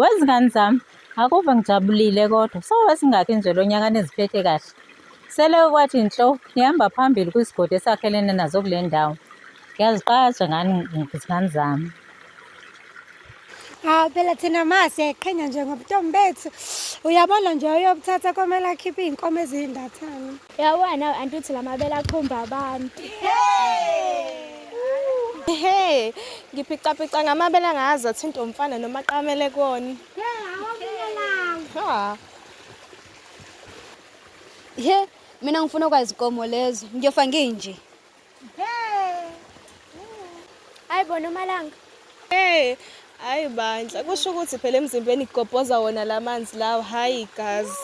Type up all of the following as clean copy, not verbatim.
Wezingane zami, akuve ngijabulile kodwa sowesingakhi nje lo nyaka niziphethe kahle. Seleke kwathi nhlo nihamba phambili kwisigodi esakhelene nazo kule ndawo. Ngiyaziqaja ngani zingane zami. Hawu phela thina ma siyayiqhenya nje ngobuntombi bethu. Uyabona nje uyobuthatha komele akhiphe iy'nkomo eziyindathane. Uyabona nawe anti uthi lamabele akhomba abantu. He, ngiphicapica ngamabele angazi athinta umfana noma aqamele kona. Ha. He, mina ngifuna ukwazi inkomo lezo. Ngiyofa nginje. Hayi bona umalanga. Hey, hayi bandla, kusho ukuthi phela emzimbeni kugobhoza wona lamanzi lawo, hayi igazi.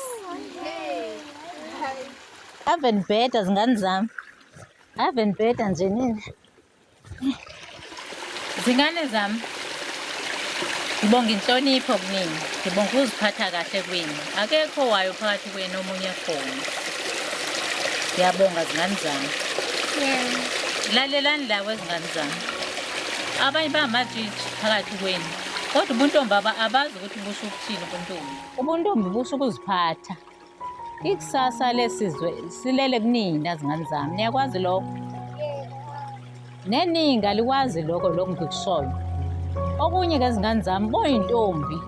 Ave nibheda zingane zami. Ave nibheda nje nina. Zingane zami. Ngibonga inhlonipho kunina. Ngibonga ukuziphatha kahle kwenu. Akekho wayo phakathi kwenu omunye khona. Ngiyabonga zingane zami. Lalelani la wezingane zami. Abanye bangamatshitshi phakathi kwenu. Kodwa ubuntombi abazi ukuthi busho ukuthini ubuntombi. Ubuntombi busho ukuziphatha. Ikusasa lesizwe silele kunina zingane zami. Niyakwazi lokho? Neningi alikwazi lokho lokhu ngikushoyo. Okunye-ke zingane zami, boyintombi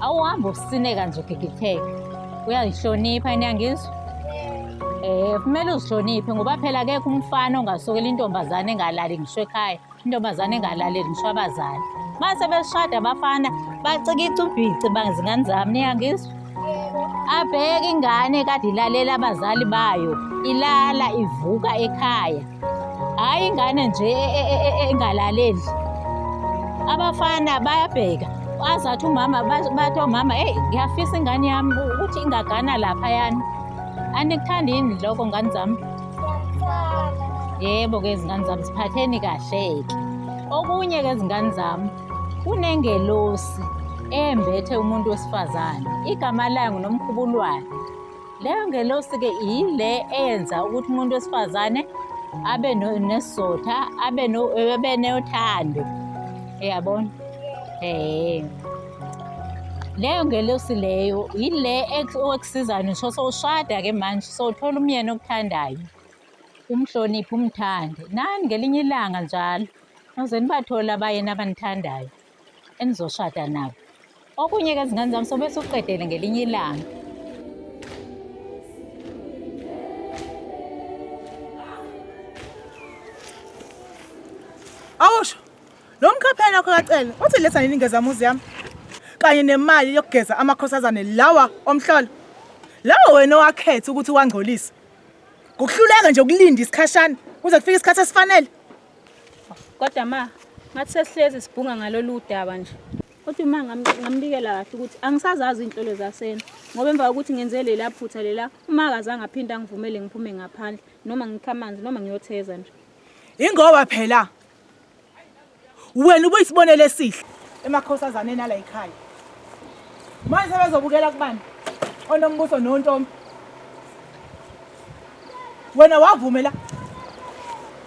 awuhambi usineka nje ugigitheka. Uyazihlonipha niyangizwa? Eh, kumele uzihloniphe ngoba phela akekho umfana ongasukela intombazane engalali ngisho ekhaya. Intombazane engalaleli ngisho abazali. Mase beshada abafana bacikica ubhici bangizingane zami niyangizwa? Abheke ingane kade ilalela abazali bayo, ilala ivuka ekhaya. Hhayi ingane nje e, e, e, engalaleli. Abafana bayabheka azathi umama bathi omama eyi ngiyafisa ingane yami ukuthi ingagana laphayana. Anikuthandi yini lokho ngane zami? Yebo-ke zingane zami siphatheni kahle-ke. Okunye-ke zingane zami kunengelosi embethe umuntu wesifazane igama layo nguNomkhubulwane. Leyo ngelosi-ke yile eyenza ukuthi umuntu wesifazane abe nesizotha abe abe nothando uyabona eh leyo ngelosi leyo yile ekusizayo ngisho sowushada-ke manje sowuthola umyeni okuthandayo umhloniphe umthande nani ngelinye ilanga njalo noze nibathole abayeni abanithandayo enizoshada nabo okunye-ke zingane zami sobe suqedele ngelinye ilanga. Awusho, lo mkhaphela wakho kacele uthi letha nini ingezamuzi yami kanye nemali yokugeza amakhosazane lawa omhlolo. Lawa wena owakhetha ukuthi wangcolise. Ngokuhluleka nje ukulinda isikhashana kuze kufike isikhathi esifanele. Kodwa ma, ngathi sesihlezi sibhunga ngalolu daba nje. Kodwa uma ngambikela kahle ukuthi angisazazi iy'nhlolo zasena ngoba emva kokuthi ngenze lela phutha lela uma akazange aphinde angivumele ngiphume ngaphandle noma ngikhe amanzi noma ngiyotheza nje. Ingoba phela wena ubuyisibonelo esihle emakhosazaneni ala ekhaya. Manje sebezobukela kubani? Onombuso nontombi. Wena wavumela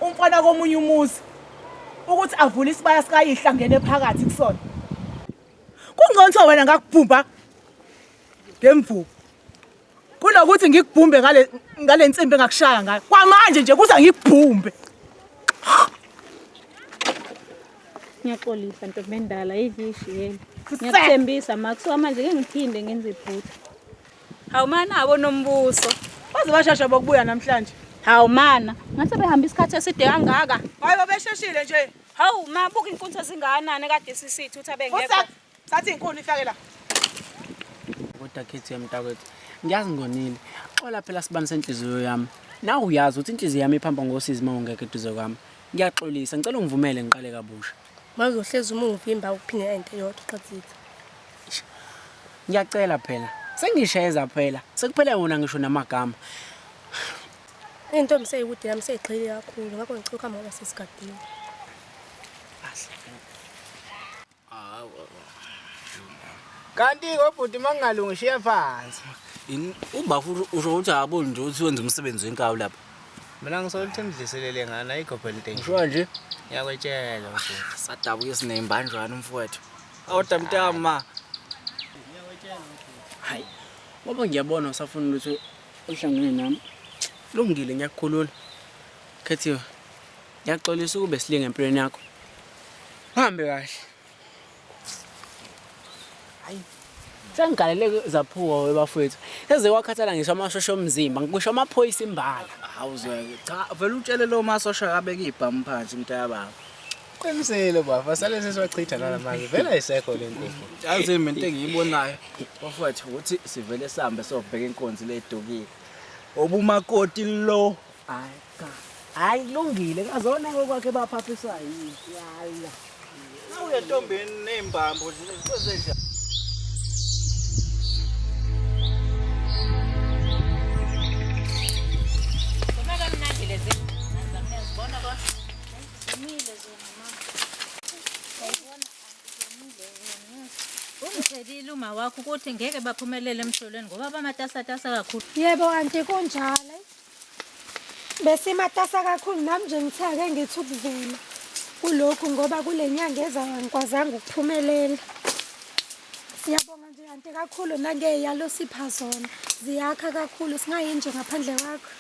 umfana komunye umuzi ukuthi avule isibaya sikayihla angene phakathi kusona. Kungcono kuthiwa wena ngakubhumba ngemvubu kunokuthi ngikubhumbe ngale ngale nsimbi engakushaya ngayo. Kwamanje nje kuze ngikubhumbe. Ngiyaxolisa ntombi endala idlishi yena. Ngiyakuthembisa ma kusuka manje ngeke ngiphinde ngenze iphutha. Hawu mana abo nombuso. Baze bashesha bokubuya namhlanje. Hawu mana, ngathi behamba isikhathi eside kangaka. Hayi babesheshile nje. Hawu ma buka inkunzi ezingakanani kade sisithi uthi abengekho. Futhi thatha inkuni ifake la. Kodwa khethi yamntakwethu, ngiyazi ngonile. Xola phela sibani senhliziyo yami. Nawe uyazi ukuthi inhliziyo yami iphamba ngosizi uma ungekho eduze kwami. Ngiyaxolisa, ngicela ungivumele ngiqale kabusha. Manje uzohlezi uma ungivimba ukuphinde into eyodwa qedile. Ngiyacela phela. Sengisheza phela. Sekuphele wona ngisho namagama. Intombi seyikude yami seyigxile kakhulu ngakho ngicela ukuhamba ngoba sesigadile. Kanti ngobhuti mangingalungi shiya phansi. Ubafo usho ukuthi akaboni nje ukuthi wenza umsebenzi wenkawu lapha. Mina ngisola ukuthi emdliselele ngani ayikho phela into enje. Usho nje? Ngiyakwetshela mfowethu. Sadabuke sineyimbanjwana umfowethu. Awuda mntama. Hayi. Ngoba ngiyabona usafuna ukuthi uhlangane nami. Lungile ngiyakukhulula. Khethiwe. Ngiyaxolisa ukube silinge empilweni yakho. Hambe kahle. Hayi. Sengigalele zaphuka webafowethu. Seze kwakhathala ngisho amashosha omzimba, ngisho amaphoyisa imbala. Hawu zweke. Cha, vele utshele lo masosha abeke ibhamu phansi mntakababa. Qinisile baba, sale sesiwachitha nalamanzi. Vele ayisekho le nkukhu. Yazi mina into engiyibonayo bafowethu ukuthi sivele sihambe siyobheka inkonzi ledukile. Obumakoti lo. Hayi cha. Hayi kulungile kazona kokwakhe baphaphiswa yini. Yala. Nawuya ntombeni nezimbambo nje kwenzenjani? Zona kamnandi lezi. Ngiyazibona kodwa. Zomile zona mama. Uyayibona zomile zona. Ungitshelile uma wakho ukuthi ngeke baphumelele emhlolweni ngoba bamatasatasa kakhulu. Yebo anti kunjalo. Besimatasa kakhulu nami nje ngithe ake ngithi ukuvela kulokhu ngoba kule nyanga ezayo angikwazanga ukuphumelela. Siyabonga nje anti kakhulu nangey'yalo osipha zona. Ziyakha kakhulu singayini nje ngaphandle kwakho.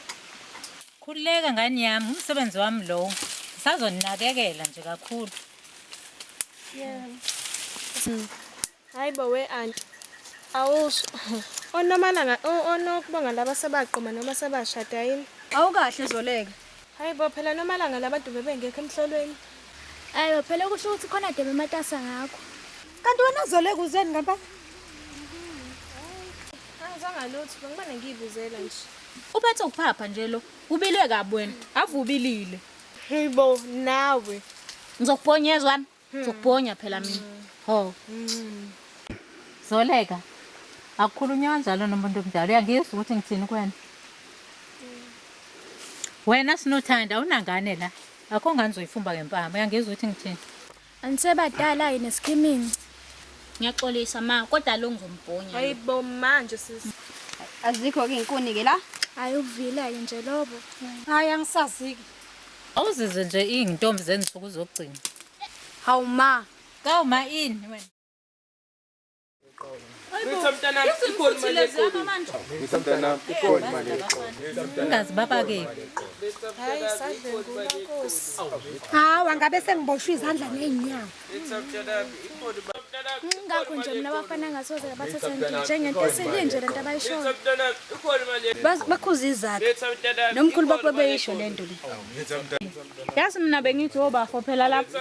Khululeka ngane yami, umsebenzi wami lowo. Ngisazoninakekela nje kakhulu. Yebo. Hayi bo we anti. Awusho. Onomalanga onokubonga laba sebaqoma noma sebashada yini? Awukahle Zoleka. Hayi bo phela nomalanga labantu bebengekho emhlolweni. Ayo phela kusho ukuthi khona de bematasa ngakho. Kanti wena Zoleka uzweni ngempela? Angizwanga lutho, bengimane ngiyibuzela nje. Uphethe ukuphapha nje lo. Ubilwe kabi wena. Avubilile. Hey bo nawe. Ngizokubhonyezwana. Ngizokubhonya phela mina. Ho. Zoleka. Akukhulunywa kanjalo nomuntu omdala. Uyangizwa ukuthi ngithini kuwena? Wena Sinothanda awunangane la. Akho ngane uzoyifumba ngempama. Uyangizwa ukuthi ngithini? Anisebadala yini eskimini. Ngiyaxolisa ma, kodwa lo ngizombhonya. Hayi bo manje sisi. Azikho ke inkuni ke la. Hayi uvila ke nje lobo. Hayi angisaziki. Awuzizwe nje iy'ntombi zensuku zokugcina. Hawu ma. Kawu ma ini wena? Ungazi baba ke. Hayi sadlengula nkosi. Hawa ngabe sengiboshwe izandla ney'nyawo. Ngakho nje mina abafana ngasoze ngabathatha nje njengento esilinje lento abayishoyo. Bakhuza izakhe. Nomkhulu bakho bebeyisho lento le. Yazi mina bengithi obafo phela lapho.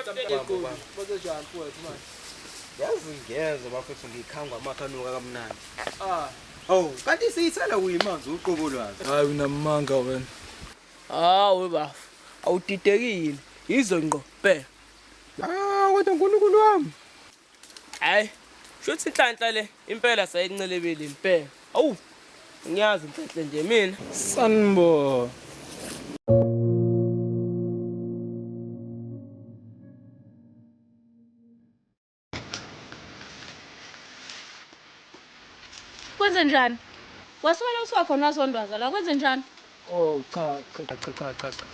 Yazi ngiyezwa bafethu ngikhangwa amakhanuka kamnandi. Ah. Oh, kanti siyithela kuyimanzi uqobo lwazo. Hayi unamanga wena. Hawu bafo, awudidekile. Yizo ngqo bhe. Ah, kodwa uNkulunkulu wami. Hayi, shuthi inhlanhla le impela sayincelebile impela. Awu, ngiyazi inhlanhla nje mina. Sanbo. Kwenze njani? Wasukela usuka khona wasondwaza la kwenze njani? Oh cha cha cha cha cha cha.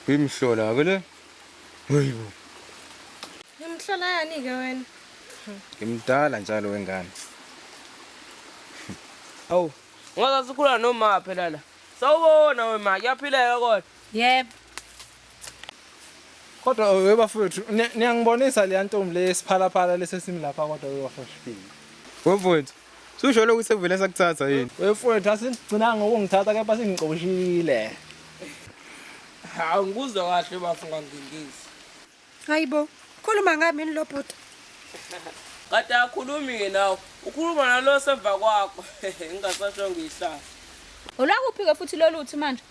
Imhlola ke le. Hayibo. Imhlola yani ke wena? Ngimdala njalo wengane. Awu, ungazazi ukhula noma phela la. Sawubona we ma, kuyaphileka kodwa. Yebo. Kodwa we bafowethu niyangibonisa leya ntombi le esiphalaphala lesesimi lapha kodwa we bafowethu. We mfowethu, susho lokhu sekuvele sakuthatha yini? We mfowethu asigcinanga ngokungithatha kepha singixoshile. Hawu ngikuzwa kahle bafo ngangingisi. Hayibo, khuluma ngami yini lo bhuti? Kade akhulumi ke nawe. Ukhuluma nalo semva kwakho. Ngingasasho ngiyihlala. Olwakuphi ke futhi loluthi manje?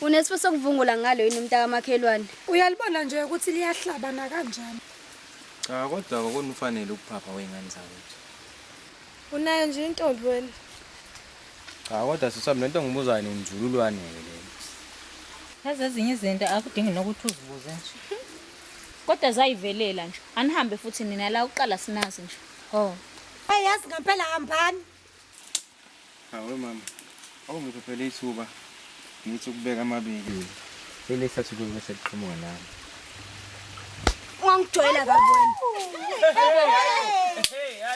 Unesifo sokuvungula ngalo yini umntakamakhelwane? Uyalibona nje ukuthi liyahlaba nakanjani. Cha kodwa akunufanele ukuphapha wengane zakwethu. Unayo nje intombi wena. Cha kodwa sisami lento ngibuzayo nenzululwane ke le. Yazi ezinye izinto akudingi nokuthi uzibuze nje. Kodwa zayivelela nje. Anihambe futhi nina la uqala sinazi nje. Oh. Hey yazi ngempela hambani. Hawe mama. Awungiphe phela ithuba. Ngithi ukubeka amabili. Leli sathu kube seliqhamuka nami. Wangijwayela kabi wena.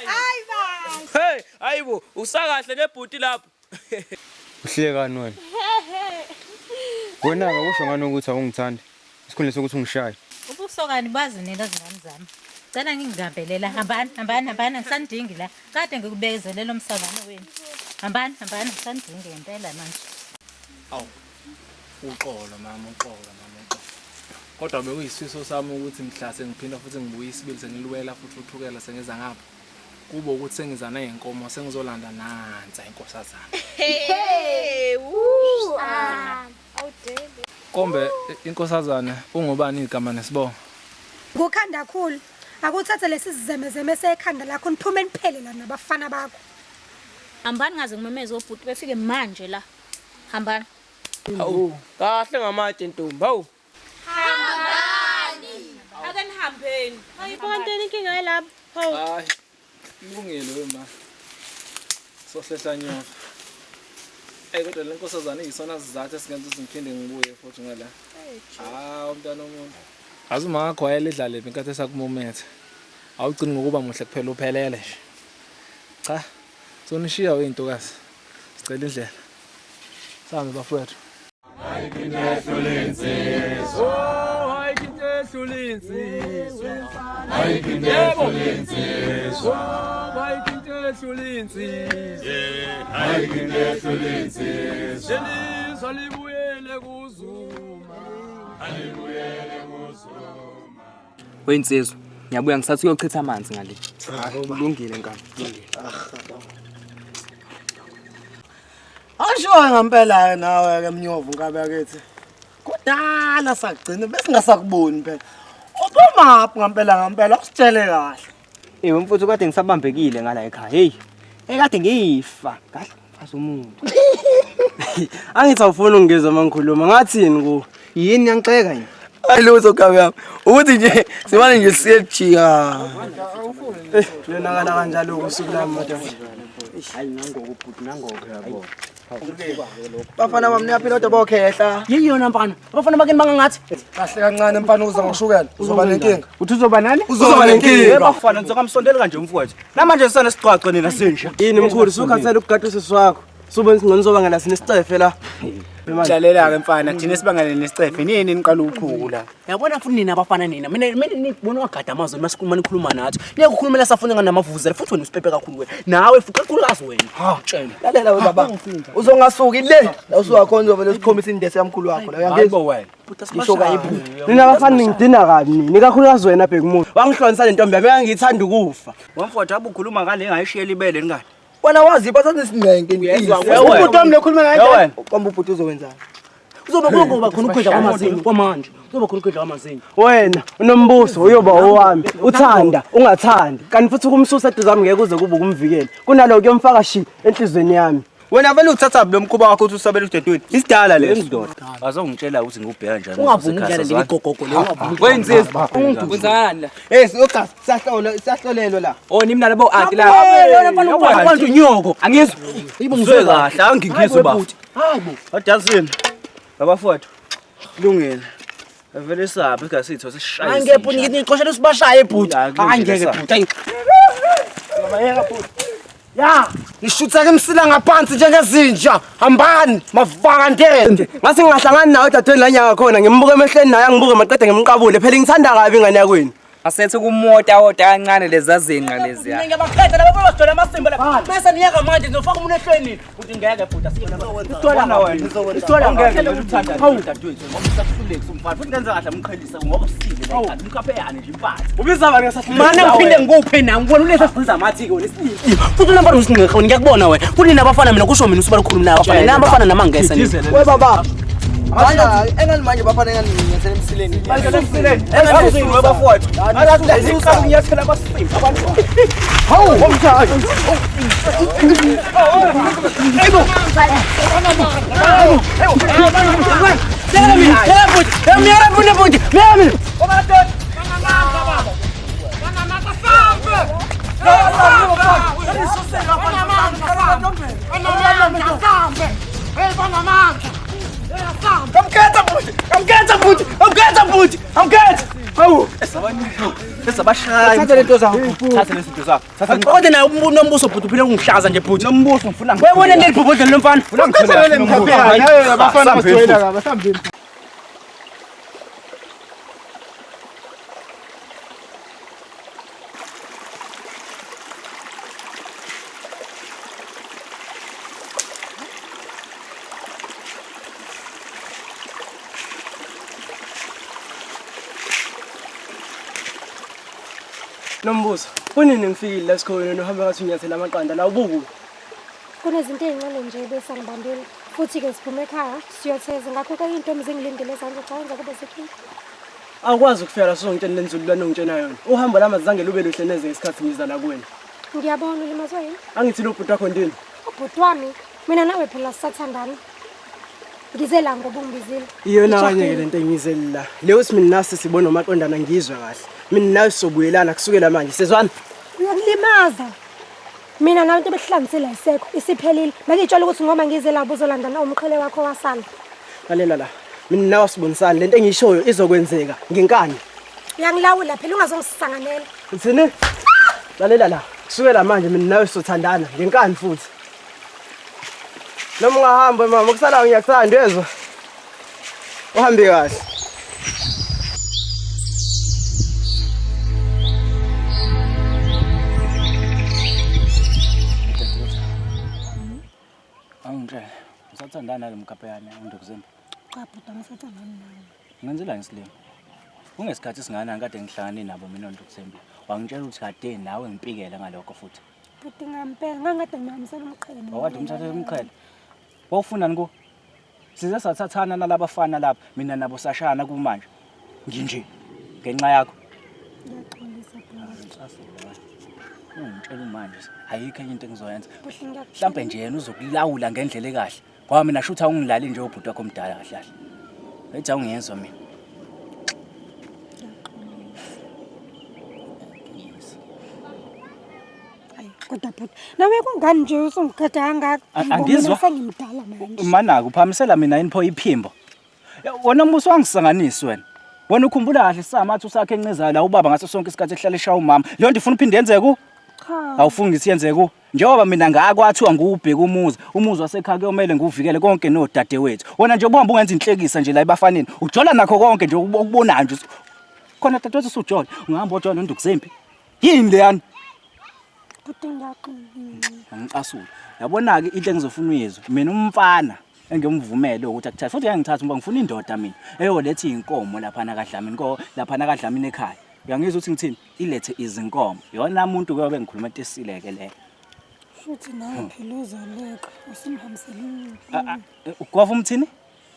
Hayi ba. Hey, hayibo, usakahle nebhuti lapho. Uhlekani wena? Wena-ke usho ngani ukuthi awungithandi? Isikhundla sokuthi ungishaye. Ubusokani bazi nina zingane zami. Cela ngingihambelela. Hambani, hambani, hambani, angisanidingi la. Kade ngikubekezelela umsangano wenu. Hambani, hambani, angisanidingi ngempela manje. Awu. Uxolo mama, uxolo mama, uxolo. Kodwa bekuyisifiso sami ukuthi mhla sengiphinda futhi ngibuye isibili sengilwela futhi uthukela sengiza ngapha. Kube ukuthi sengiza nezinkomo sengizolanda nansa inkosazana. Hey, woo. Ah, awudeli. Kombe inkosazana ungubani igama nesibongo? Ngukhanda khulu. Akuthathe lesi sizemezeme sekhanda lakho niphume niphele la nabafana bakho. Hambani ngaze ngimemeze obhuti befike manje la. Hambani. Hawu, kahle ngamatshe ntombi. Hawu. Hambani. Ake nihambeni. Hayibo ntoni inkinga yalapha. Hawu. Hayi. Kulungile we ma. Sohlehla nyoka. Ey kodwa le nkosazana iyisona sizathu esingenza ukuthi ngiphinde ngibuye futhi ngala. Hawu umntana womuntu. Azi uma wakho wayelidlale inkathi esakumumethe. Awugcini ngokuba muhle kuphela uphelele nje. Cha. Sonishiya weyintokazi. Sicela indlela. Sihambe bafowethu. Weyinsizwa, ngiyabuya ngisathi uyochitha amanzi ngale. Kulungile nkani, kulungile. Asho ngempela nawe ke mnyovu nkabe yakithi. Kudala sagcina besingasakuboni phela. Ubumaphi ngempela ngempela usitshele kahle. Ewe mfuthu kade ngisabambekile ngala ekhaya. Hey, ekade ngifa. Kahle mfazi umuntu. Angithi awufuni ungizwa uma ngikhuluma ngathini ku? Yini yangixeka yini? Hayi lutho kabi yami. Ukuthi nje simane nje siyejika. Eh, lonakala kanjalo usuku lami madoda. Hayi nangoko bhuti nangoko yabo. Bafana bami niyaphila kodwa bokhehla. Yiyona mfana. Abafana bakini bangangathi. Kahle kancane mfana uza ngoshukela. Uzoba nenkinga. Uthi uzoba nani? Uzoba nenkinga. Bafana ngizokamsondela kanje umfowethu. Namanje sisanesigcwagcwa nina sinje. Yini mkhulu sukhathele ukugada usisi wakho. Subona ukuthi ngcono sobangela sinesicefe la. Lalela-ke mfana thina sibangane nesicefe nini niqala uchuku la. Yabona futhi nina abafana nina. Mina mina nibona wagada amazwi masikhuluma nikhuluma nathi. Niyakukhulumela safuna nganamavuzela futhi wena usipepe kakhulu wena. Nawe futhi kakhulukazi wena. Ha, tshela. Lalela we baba. Uzongasuki le. La usuka khona uzovele usikhombisa indese yamkhulu wakho la uyangizwa. wena. Ngisho kayibhuti. Nina abafana ningidina kabi nini. Ikakhulukazi wena bhekumuzi. Wangihlonisa le ntombi yami engangiyithanda ukufa. Wamfowethu abe ukhuluma ngale ngayishiyela ibele ngani. Wena wazi bathatha isinqenke Uyezwa, Ubhuti wami lokhuluma Wena. kanjani? Komba ubhuti uzokwenzani? Kuzoba kuzoba khona ukudla kwamazinyo kwamanje. Kuzoba khona ukudla kwamazinyo. Wena unombuso uyoba owami. Uthanda ungathandi. Kanti futhi ukumsusa eduze ngeke kuze kube ukumvikela. Kunaloko kuyomfaka shi enhlizweni yami. Wena vele uthatha lo mkhuba wakho uthi usabela udadewethu. Isidala leso. Bazongitshela ukuthi ngubheka njani. Ungavumi ukudlala leli gogogo le ungavumi. Weyinsizwa. Wenzani la? Eh, siyocha siyahlola siyahlolelwa la. Oh nimna labo anti la. Lona mfana ukwazi unyoko. Angizwa. Yibo Ngizwe kahle angingizwe baba. Hayibo. Adazini. Babafowethu. Kulungile. Vele sabe igasitho sishaye. Hayi ngeke bhuti ngithi nixoshela usibashaye bhuti. Hayi ngeke bhuti. Hayi. Ya, nishutha ke emsila ngaphansi njengezinja. Hambani, mavakandende. Ngase ngingahlangani nawe dadweni la nyaka khona, ngimbuke emehlweni naye angibuke maqede ngimqabule. Phela ngithanda kabi ingane yakwenu. Asethe kumota wota kancane leza zinqa leziya. Ngiyabaqeda laba bazigcwele amasimba la. Bese niyeka manje ngizofaka umuntu ehlweni. Uthi ngeke bhuti asiyona. Wena wena. Isithola Ngeke vele uthanda udadewethu ngoba usahluleki umfana. Futhi ngenza kahle amqhelise ngoba usile la ekhaya. Umkhaphe yani nje impatha. Ubiza bani ngesahluleki? Mane ngiphinde ngikuphe nami ngibona ulesa sigqiza amathi ke wena isilili. Futhi unamba usinqeqe wena ngiyakubona wena. Futhi nina abafana mina kusho mina usibala ukukhuluma nawe abafana. Nina abafana namangesa nina. We baba. Manje engani manje bafana engani nginyathela emsileni. Emsileni. Emsileni we bafowethu. Alathi unyathela amasimba abantu. Hawu, omthayi. Hayibo. Tela mina, tela bhuti. Mina bhuti bhuti. Mina mina. Amkhetha bhuti, amkhetha bhuti, amkhetha bhuti, amkhetha. Hawu. Ngiyabashaya. Thatha lento zakho. Thatha lezi zinto zakho. Thatha. Kodwa naye unombuso bhuti uphile ungihlaza nje bhuti. Nombuso ngifuna. Webona leli bhobhodlela lomfana. Ngifuna ngithole nombuso. Abafana basijwayela kabi, asihambeni. Nombuso, kunini ngifikile la esikhona nohamba ngathi unyathela amaqanda la ubuku. Kunezinto ey'ncane nje besangibambile futhi-ke siphume ekhaya siyotheza ngakho-ke iy'ntombi zingilindile ezandla cha enza kube zikhile. Awukwazi ukufika la usuzongitshela le nzululwane ongitshena yona. Uhambo lami azange lube luhle neze ngesikhathi ngiza la kuwena. Ngiyabona ulimazwe yini? Angithi lo bhuti wakho ndini. Ubhuti wami mina nawe phela sisathandana. Ngize la ngoba ungibizile. Iyona kanye ke lento engiyizele la. Leyo ukuthi mina nasi sibona umaqondana ngizwe kahle. Mina nawe sizobuyelana kusukela manje. Sizwana? Uyangilimaza. Mina nawe into ebesihlanganisile ayisekho, isiphelile. Bengitshela ukuthi ngoba ngize la ubuzolandana umqhele wakho wasala. Lalela la. Mina nawe sibonisane lento engiyishoyo izokwenzeka ngenkani. Uyangilawula phela ungazongisanganela. Uthini? Lalela la. Kusukela manje mina nawe sizothandana ngenkani futhi. Noma ungahamba mama kusala ngiyakuthanda uyezwa. Uhambe kahle. Awungitshele, usathandana nalo mkapeyane uNdukuzimba? Cha bhuti angisathandani naye. Ngenzelani isilima? Kungesikhathi esingakanani kade ngihlangane nabo mina noNdukuzimba. Wangitshela ukuthi kade nawe ngipikele ngalokho futhi. Bhuti ngampela ngangikade ngimhambisela umqhele. mina. Wawukade umthathela umqhele. Wawufunani ku? Size sathathana nalabafana lapha, mina nabo sashayana kumanje. Nginje ngenxa yakho. Ngiyaxolisa bhuti. Ungitshela manje ayikho enye into engizoyenza. Bhuti ngiyakucela. Mhlambe nje yena uzokulawula ngendlela ekahle. Ngoba mina shutha ungilali nje ubhuti wakho omdala kahle kahle. Ethi awungiyezwa mina. Kodwa bhuti, nawe kungani nje usungigada kangaka? Angizwa. Mina sengimdala manje. Manako uphamisela mina inpho iphimbo. Ya, Wena mbuso wangisanganisi wena. Wena ukhumbula kahle samathi usakhe encizayo la ubaba ngaso sonke isikhathi ehlala eshaya umama. Leyo nto ifuna uphinde yenzeke ku? Cha. Awufuni ngithi yenzeke ku? Njengoba mina ngakwathiwa ngiwubheka umuzi, umuzi wasekhaya kuyomele ngiwuvikele konke nodadewethu. Wena nje ubuhamba ungenza inhlekisa nje la ebafaneni. Ujola nakho konke nje okubonayo nje. Khona dadewethu usujola, ungahamba ojola nondukuzempi. Yini leyana? Bhuti ngiyaxolisa. Angicasula. Yabona-ke into engizofuna uyizwe. Mina umfana engimvumele ukuthi akuthathe futhi uyangithatha ngoba ngifuna indoda mina eyoletha iy'nkomo laphana kaDlamini ko laphana kaDlamini ekhaya. Uyangizwa ukuthi ngithini? Ilethe izinkomo. Yona muntu kuyobe ngikhuluma into esile-ke leyo. Futhi nawe phela uzoleka usumhambisele. Ugova umthini?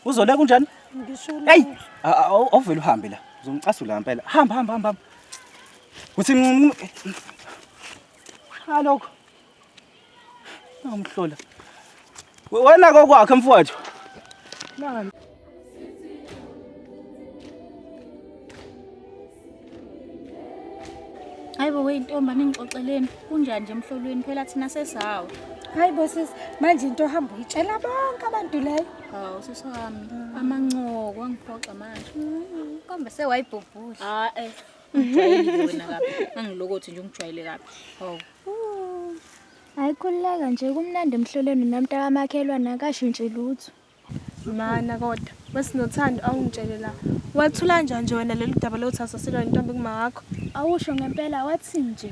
Uzoleka unjani? Ngisho Hey, awuvele uhambe la. Uzongicasula ngempela. Hamba hamba hamba. Uthi Halokho. Awumhlola. Wena kokwakhe mfowethu. Nani? Hayi bo weyintombi aningixoxeleni kunjani nje emhlolweni phela thina sesawa. Hayi bo sis, manje into ohamba uyitshela bonke abantu leyo. Hawu sisi wami, amancoko angiphoxa manje. Kambe sewayibhubhudla. Ah eh. Ungijwayelile wena kabi. Angilokothi nje ungijwayele kabi. Hawu. Hayi khululeka nje kumnandi emhlolweni namntakamakhelwane akashintshi lutho. Mana kodwa wesinothando awungitshele la. Wathula kanjani nje wena lolu daba lokuthi asasilwa intombi kuma wakho? Awusho ngempela wathini nje?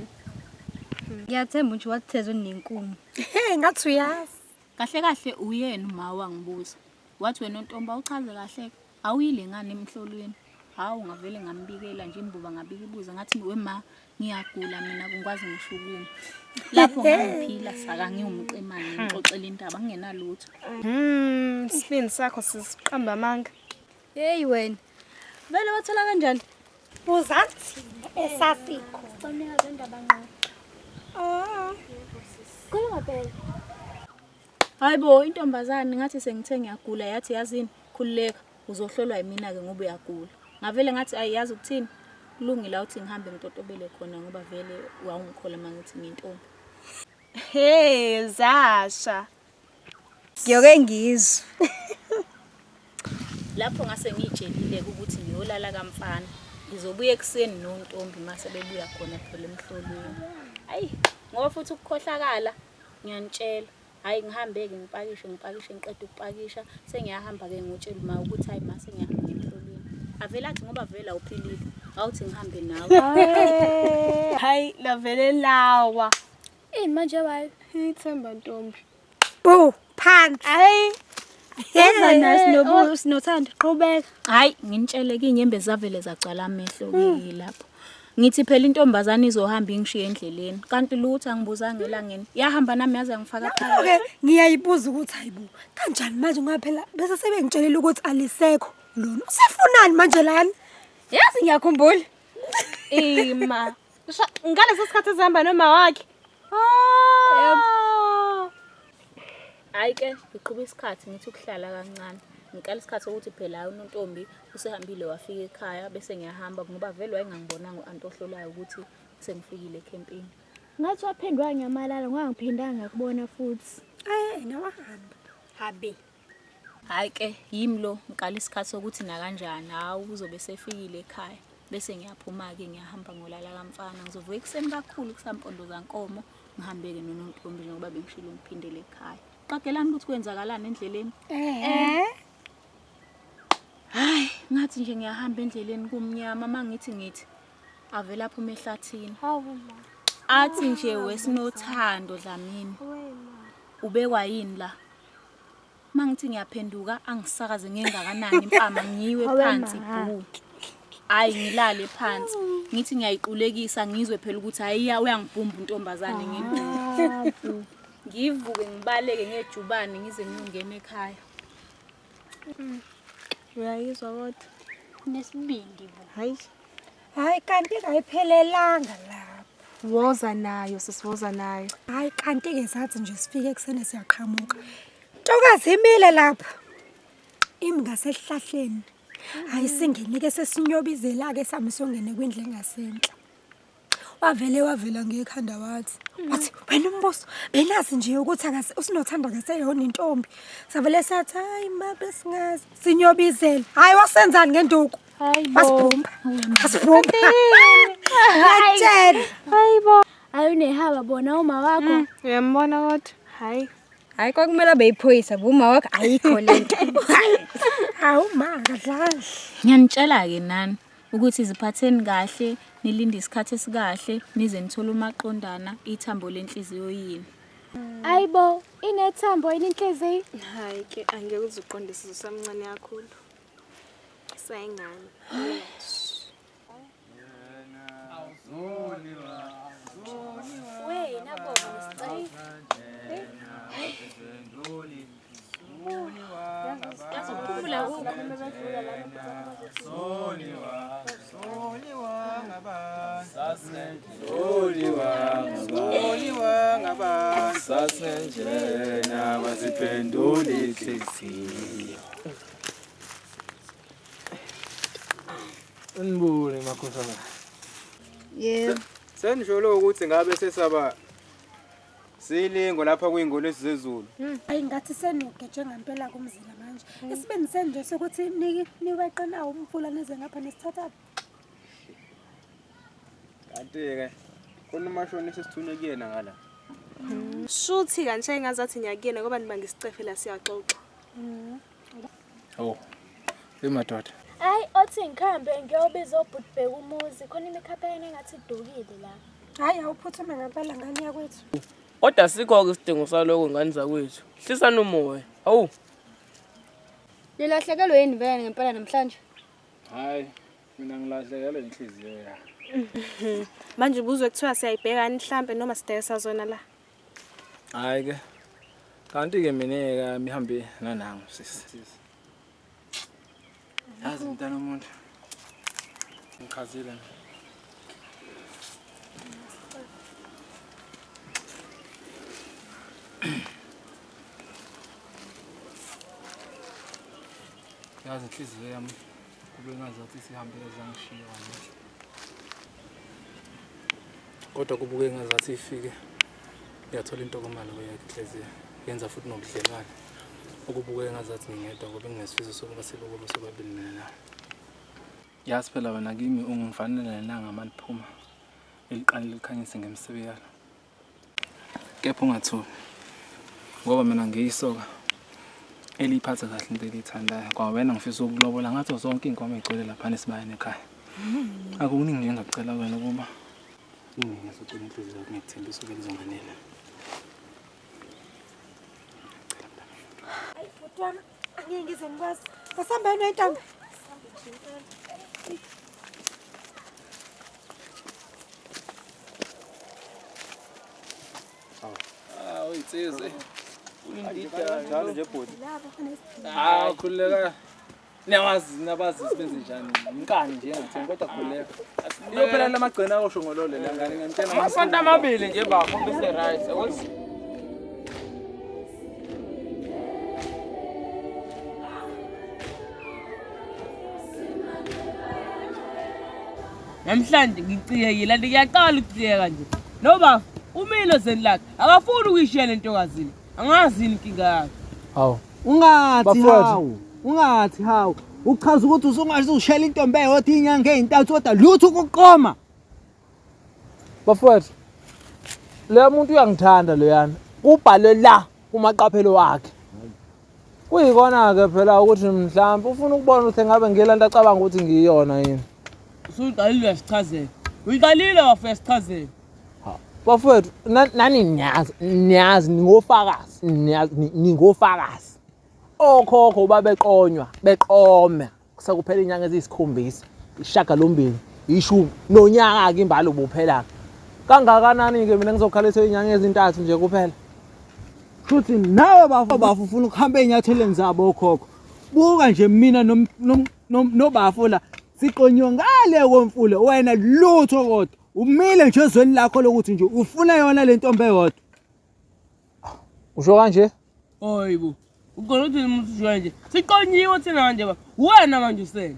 Ngiyathemba nje wathezwe nenkumu. Hey ngathi uyazi. Kahle kahle uyena uma wangibuza. Wathi wena ntombi awuchaze kahle awuyile ngani emhlolweni. Hawu ngavele ngambikela nje imbuba ngabika ibuza ngathi wema ngiyagula mina kungikwazi ngisho ukuma. Lapho ngangiphila saka ngiwumqemane ngixoxela indaba ngingenalutho. Isibindi sakho sisiqamba amanga. Hey wena. Vele wathola kanjani? Buza thina esasikhona. Umnikazi wendaba ngqo. Ah. Khuluma phela. Hayi bo intombazane ngathi sengithe ngiyagula yathi yazini khululeka uzohlolwa yimina ke ngoba uyagula. Ngavele ngathi ayi yazi ukuthini kulungile awuthi ngihambe ngitotobele khona ngoba vele wawungikhola mangithi ngiyintombi. Hey Zasha. Ngiyoke ngizwe. Lapho ngase ngiyitshelile ukuthi ngiyolala kamfana. Ngizobuya ekuseni nontombi mase bebuya khona phela emhlolweni. Ayi, ngoba futhi ukukhohlakala ngiyanitshela. Hhayi ngihambe-ke ngipakishe ngipakishe ngiqede ukupakisha sengiyahamba-ke ngotshela uma ukuthi hhayi ma sengiyahamba ngemhlolweni. Avele athi ngoba vele awuphilile awuthi ngihambe nawe. Hayi lavele lawa. Ini manje wayo? Ithemba ntombi. Bu phansi. Hayi. Yeza naso nobu sinothando qhubeka. Hayi nginitshele ke inyembezi zavele zagcwala amehlo ke lapho. Ngithi phela intombazane izohamba ingishiye endleleni kanti lutho angibuzanga elangeni. Yahamba nami yaze ngifaka phakathi. Ke ngiyayibuza ukuthi hayibo kanjani manje ngoba phela bese sebengitshelile ukuthi alisekho lona. Usefunani manje lana? Yazi ngiyakhumbula. Ima. Ngaleso sikhathi ezihamba noma wakhe. Ah. Hayi ke ngiqhuba isikhathi ngithi ukuhlala kancane. Ngikala isikhathi sokuthi phela hayi unontombi usehambile wafika ekhaya bese ngiyahamba ngoba vele wayengangibonanga u-anti ohlolayo ukuthi sengifikile ekhempini. Ngathi waphindwa wanyamalala ngoba ngiphindanga ngakubona futhi. Eh, nawahamba. Habe. Hhayi ke yimi lo ngikala isikhathi sokuthi nakanjani hawu uzobe sefikile ekhaya bese ngiyaphuma-ke ngiyahamba ngolala kamfana ngizovuka ekuseni kakhulu kusampondo zankomo ngihambe-ke nonontombi njengoba bengishilo ngiphindele ekhaya. Qagelani ukuthi kwenzakalani endleleni? Eh. Hayi ngathi nje ngiyahamba endleleni kumnyama uma ngithi ngithi avele aphume ehlathini. Hawu ma. Athi nje wesinothando Dlamini ubekwa yini la? Mangithi ngiyaphenduka angisakaze ngengakanani impama ngiwe phansi bhu. Hayi ngilale phansi. Ngithi ngiyayiqulekisa ngizwe phela ukuthi hayiya uyangibhumba untombazane ngenduku. Ngivuke ngibaleke ngejubane ngize ngiyongena ekhaya. Uyayizwa kodwa. Nesibindi bo. Hayi. Hayi kanti kayiphelelanga lapho. Woza nayo sisi woza nayo. Hayi kanti ke sathi nje sifike ekuseni siyaqhamuka. Ntokazi imile lapha. Imi ngasesihlahleni. Hayi singene ke sesinyobizela ke sami siyongene kwindlu engasenhla. Wavele wavela ngekhanda wathi wathi wena umbuso benazi nje ukuthi akase usinothanda akaseyona intombi. Savele sathi hayi ma besingazi sinyobizela. Hayi wasenzani ngenduku? Wasibhumba. Wasibhumba. Ngiyakutshela. Hayibo. Hayi unehaba bona uma wakho. Uyambona kodwa? Hayi. Hayi kwakumele abe yiphoyisa bo uma wakho ayikho lento. Hawu ma akadlali. Ngiyanitshela-ke nani ukuthi ziphatheni kahle, nilinde isikhathi esikahle, nize nithole umaqondana, ithambo lenhliziyo yini. Hayibo, inethambo yini inhliziyo? Hayi ke angeke uze uqondise usamncane kakhulu. Sayingane. Wena baba ngisicela. Yazi ukuphumula kukho. Sasenjena wasiphendula inhliziyo. Sanibona makhosana. Yebo. Senisholo ukuthi ngabe sesaba silingo lapha kwingolezi zezulu. Hayi ngathi senugeje ngempela kumzila manje. Isibindi senje sokuthi niweqe nawo umfula nize ngapha nisithatha. Kanti ke khona umashonisa esithunywe kuyena ngala. Shuthi kanje ngazathi ngiyakuyena ngoba nibanga isicefe la siyaxoxa. Oh. Hey madoda. Hayi othi ngikhambe ngiyobiza obhuti bheka umuzi khona imikhaphayana engathi idukile la. Hayi awuphuthume ngempela ngane yakwethu. Kodwa sikho-ke isidingo saloko ngane zakwethu. Hlisani umoya. Hawu. Nilahlekelwe yini vele ngempela namhlanje? Hayi, mina ngilahlekelwe inhliziyo yami. Manje ubuzwe kuthiwa siyayibhekani mhlambe noma sidayisa zona la. Hayi ke. Kanti ke mina ke mihambe nanangu sisi. Yazi mntana umuntu. Ngichazile nje. Yazi inhliziyo yami kube ngazathi sihambile zangishiya kanje. Kodwa kubuke ngazathi ifike yathola intokomalo kweyakhe inhliziyo yenza futhi nobudlelwane okubuke ngazathi ngingedwa ngoba nginesifiso sokuba sibe kubo sobabili mina nawe. Yazi phela wena kimi ungifanele nelanga maliphuma eliqale likhanyise ngemsebe yalo. Kepha ungathuki ngoba mina ngiyisoka eliyiphatha kahle into eliyithandayo. Kwawena ngifisa ukukulobola ngazo zonke iy'nkomo ey'gcwele laphana esibayeni ekhaya. Akukuningi nje engingakucela wena ukuba unginikeze ucela inhliziyo yakho ngikuthembisa ukuthi izonganela. Ayi bhuti wami, angeke ngize ngikwazi. Asihambeni wentombi. Ah, uyinsizwa. Njalo nje bhuti. Ah, khululeka. Niyawazi nabazi sibenze njani. Inkani nje engatheni kodwa khululeka. Iyophela lamagcina osho ngolole la ngane ngiyamtshela. Amasonto amabili nje bafo bese right. Ukuthi Namhlanje ngicikekile anti ngiyaqala ukucikeka nje. Noba umile zeni lakhe akafuni ukuyishiya le ntokazi le. Angazi yini inkinga yakhe. Hawu. Ungathi Bafowethu. hawu, ungathi hawu. Uchaza ukuthi usungaze ushela intombi eyodwa inyanga ezintathu kodwa lutho ukuqoma. Bafowethu, leya muntu uyangithanda loyana. Kubhalwe la kumaqaphelo wakhe. Kuyikona-ke phela ukuthi mhlawumbe ufuna ukubona ukuthi engabe ngile nto acabanga ukuthi ngiyiyona yini. Usuqalile uyasichazela. Uyiqalile wafa uyasichazela. Bafowethu, nani niyazi, niyazi ningofakazi, niyazi ningofakazi. Okhokho babeqonywa, beqome sekuphela inyanga eziyisikhombisa, isishiyagalombili, ishumi, nonyaka-ke imbala ubuphela-ke. Kangakanani-ke mina ngizokhaliswa inyanga ezintathu nje kuphela. Shuthi nawe bafo bafo ufuna ukuhamba ey'nyathelweni zabo okhokho. Buka nje mina nobafo la siqonyiwe ngale komfula wena lutho kodwa. Umile nje ezweni lakho lokuthi nje ufuna yona le ntombi eyodwa. Usho kanje? Hayibo. Ukhona uthi umuntu usho nje. Siqonyiwe thina manje ba. Wena manje usele.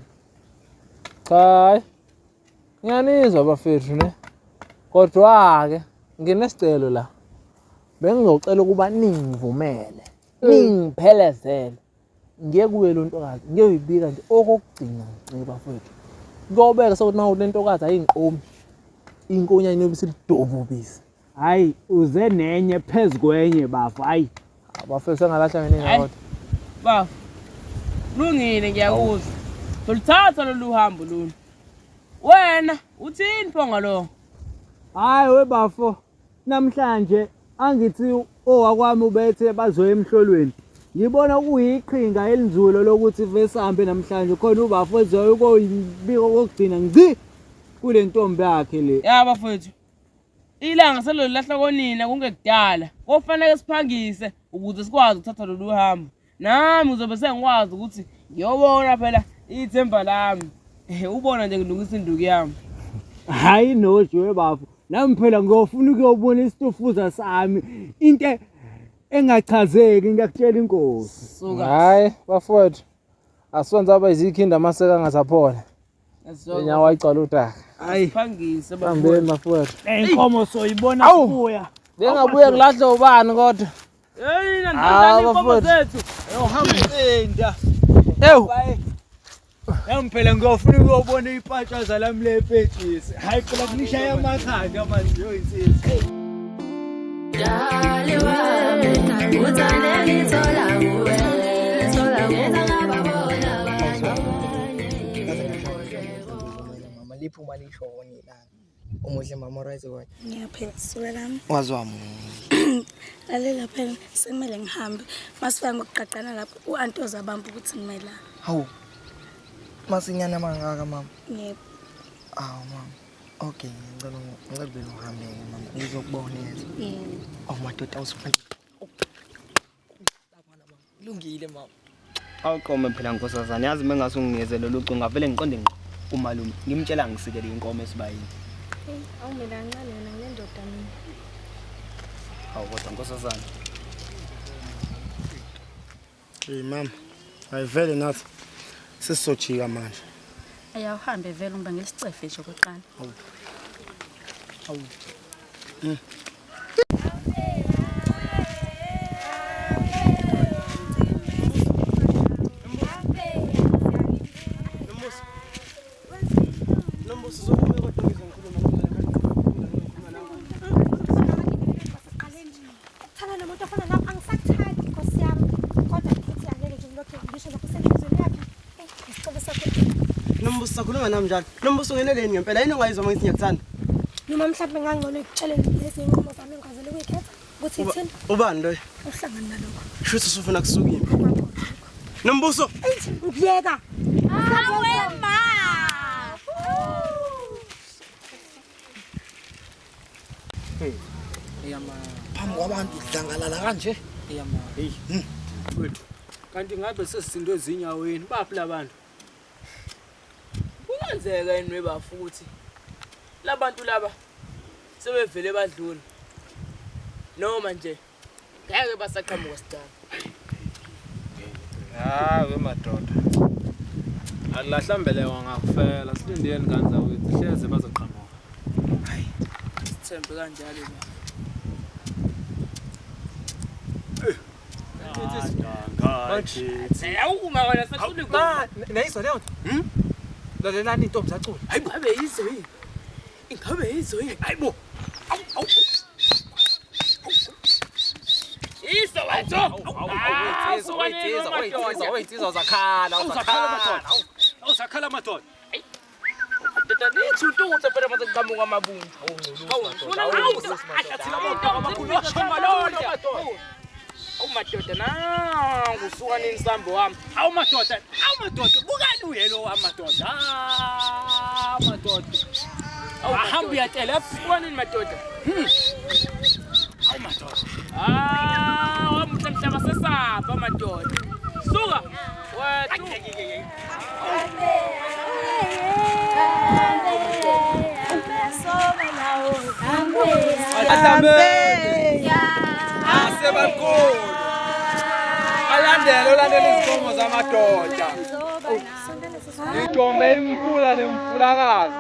Cha hayi. Ngiyanizwa bafethu ne. Kodwa-ke nginesicelo la. Bengizocela ukuba ningivumele. Ningiphelezele. Ngiye kuye lo ntokazi ngiyoyibika nje okokugcina ngci bafowethu. Kuyobeka sekuthi uma le ntokazi ayinqomi. Inkonya inobe isilidobo ubisi. Hayi uze nenye phezu kwenye bafo hayi. Bafethu sengalahla mina Hayi. ingane. Bafo. Lungile ngiyakuzwa. Soluthatha lolu hambo lolu. Wena uthini pho ngalokho? Hayi we bafo namhlanje angithi owakwami ubethe bazoya emhlolweni. Ngibona kuyiqhinga elinzulu lokuthi vesihambe namhlanje khona ubafo ezoya ukuyibika okokugcina ngci kule ntombi yakhe le. Ya bafowethu. Ilanga selolahla konina kungekudala. Kofanele siphangise ukuze sikwazi ukuthatha lolu hambo. Nami ngizobe sengikwazi ukuthi ngiyobona phela ithemba lami. Ubona nje ngilungisa induku yami. Hayi noje we bafo nami phela ngiyofuna ukuyobona isitofuza sami into engachazeki ngiyakutshela inkosi. Hayi bafowethu. Aswenza aba izikhinda amaseka angasaphola. Inyawo ayigcwala udaka. Hayi. Siphangise Hambeni bafowethu. Inkomo soyibona Awu. sibuya. Bengabuye ngilahle ubani kodwa. Hey, Ah, nandani inkomo bafowethu. zethu. Yohamba Ewu. Nami phela ngiyofuna ukuyobona ipatshaza lami lepetshisi. Hayi phela kunishaya amakhanda manje yoyinsizwa. Mama liphuma lishone ilanga. Umuhle mama right kodwa. Ngiyaphila suka lami. Waziwa muhle. Lalela phela sekumele ngihambe. Masifika ngokuqaqana lapho u-anti ozabamba ukuthi ngime la. Hawu. Masinyana mangaka mama. Yebo. Awu mama. Okay, ngicela ngicela vele uhambe mama. Ngizokubona yezwa. Yebo. Oh madoda awusifuna. Kulungile mama. Awuqome phela nkosazana yazi uma ngase unginikeze lolu cingo ngavele ngiqonde ngqo kumalume ngimtshela ngisikele inkomo esibayeni. Hey, awumele kancane wena nginendoda mina. Hawu kodwa nkosazana. Hey mama, ayivele nathi sesizojika manje. Ayawuhambe vele ungibangela isicefe nje okokuqala. Hawu. Hawu. nomuntu ofana nawe angisakuthandi nkosi yami. Kodwa ngithi angeke nje ngilokhu ngisho lokho senhlizweni yakhe. Eyi, isicelo sakho. Nombuso sakhuluma nami njalo. Nombuso ungeneleni ngempela yini ongayizwa uma ngithi ngiyakuthanda? Noma mhlawumbe ngangcono ngikutshele lezi nqumo zami engikwazile ukuyikhetha ukuthi ithini. Ubani loyo? Uhlangana nalokho. Shuthi usufuna kusuka impi. Nombuso. Ngiyeka. Awe ma. Phambi kwabantu dlangalala kanje. Hey. Wethu. Kanti ngabe sesisinto ezinyaweni baphi labantu? Kungenzeka yini webafu ukuthi labantu laba sebevele badlula noma nje ngeke basaqhamuka sidala. Hayi we madoda. Akulahlambelekwa ngakufela silindeni ngane zakwethu hleze bazoqhamuka. Sithembe kanjalo ba. Awuma wena sacula Ma, nayizwa leyo nto? Lalelani intombi zacula. Hayibo, ngabe yizo yini? Ingabe yizo yini? Hayibo. Iso wethu. Oyithiza uzakhala, uzakhala. Awuzakhala madoda. Doda nithi ututhe phela mase kuqhamuka amabuntu. Awu madoda nangu usuka nini sambo wami. Awu madoda, awu madoda, bukani uyelo wami madoda. Ah madoda. Ahamba uyatela Suka nini madoda? Awu madoda. Ah, wamuhle mhlaba sesapha madoda. Suka. Wethu. Asambe. Asebakhulu. Alandele olandela izinkomo zamadoda. Idombe imfula nemfulakazi.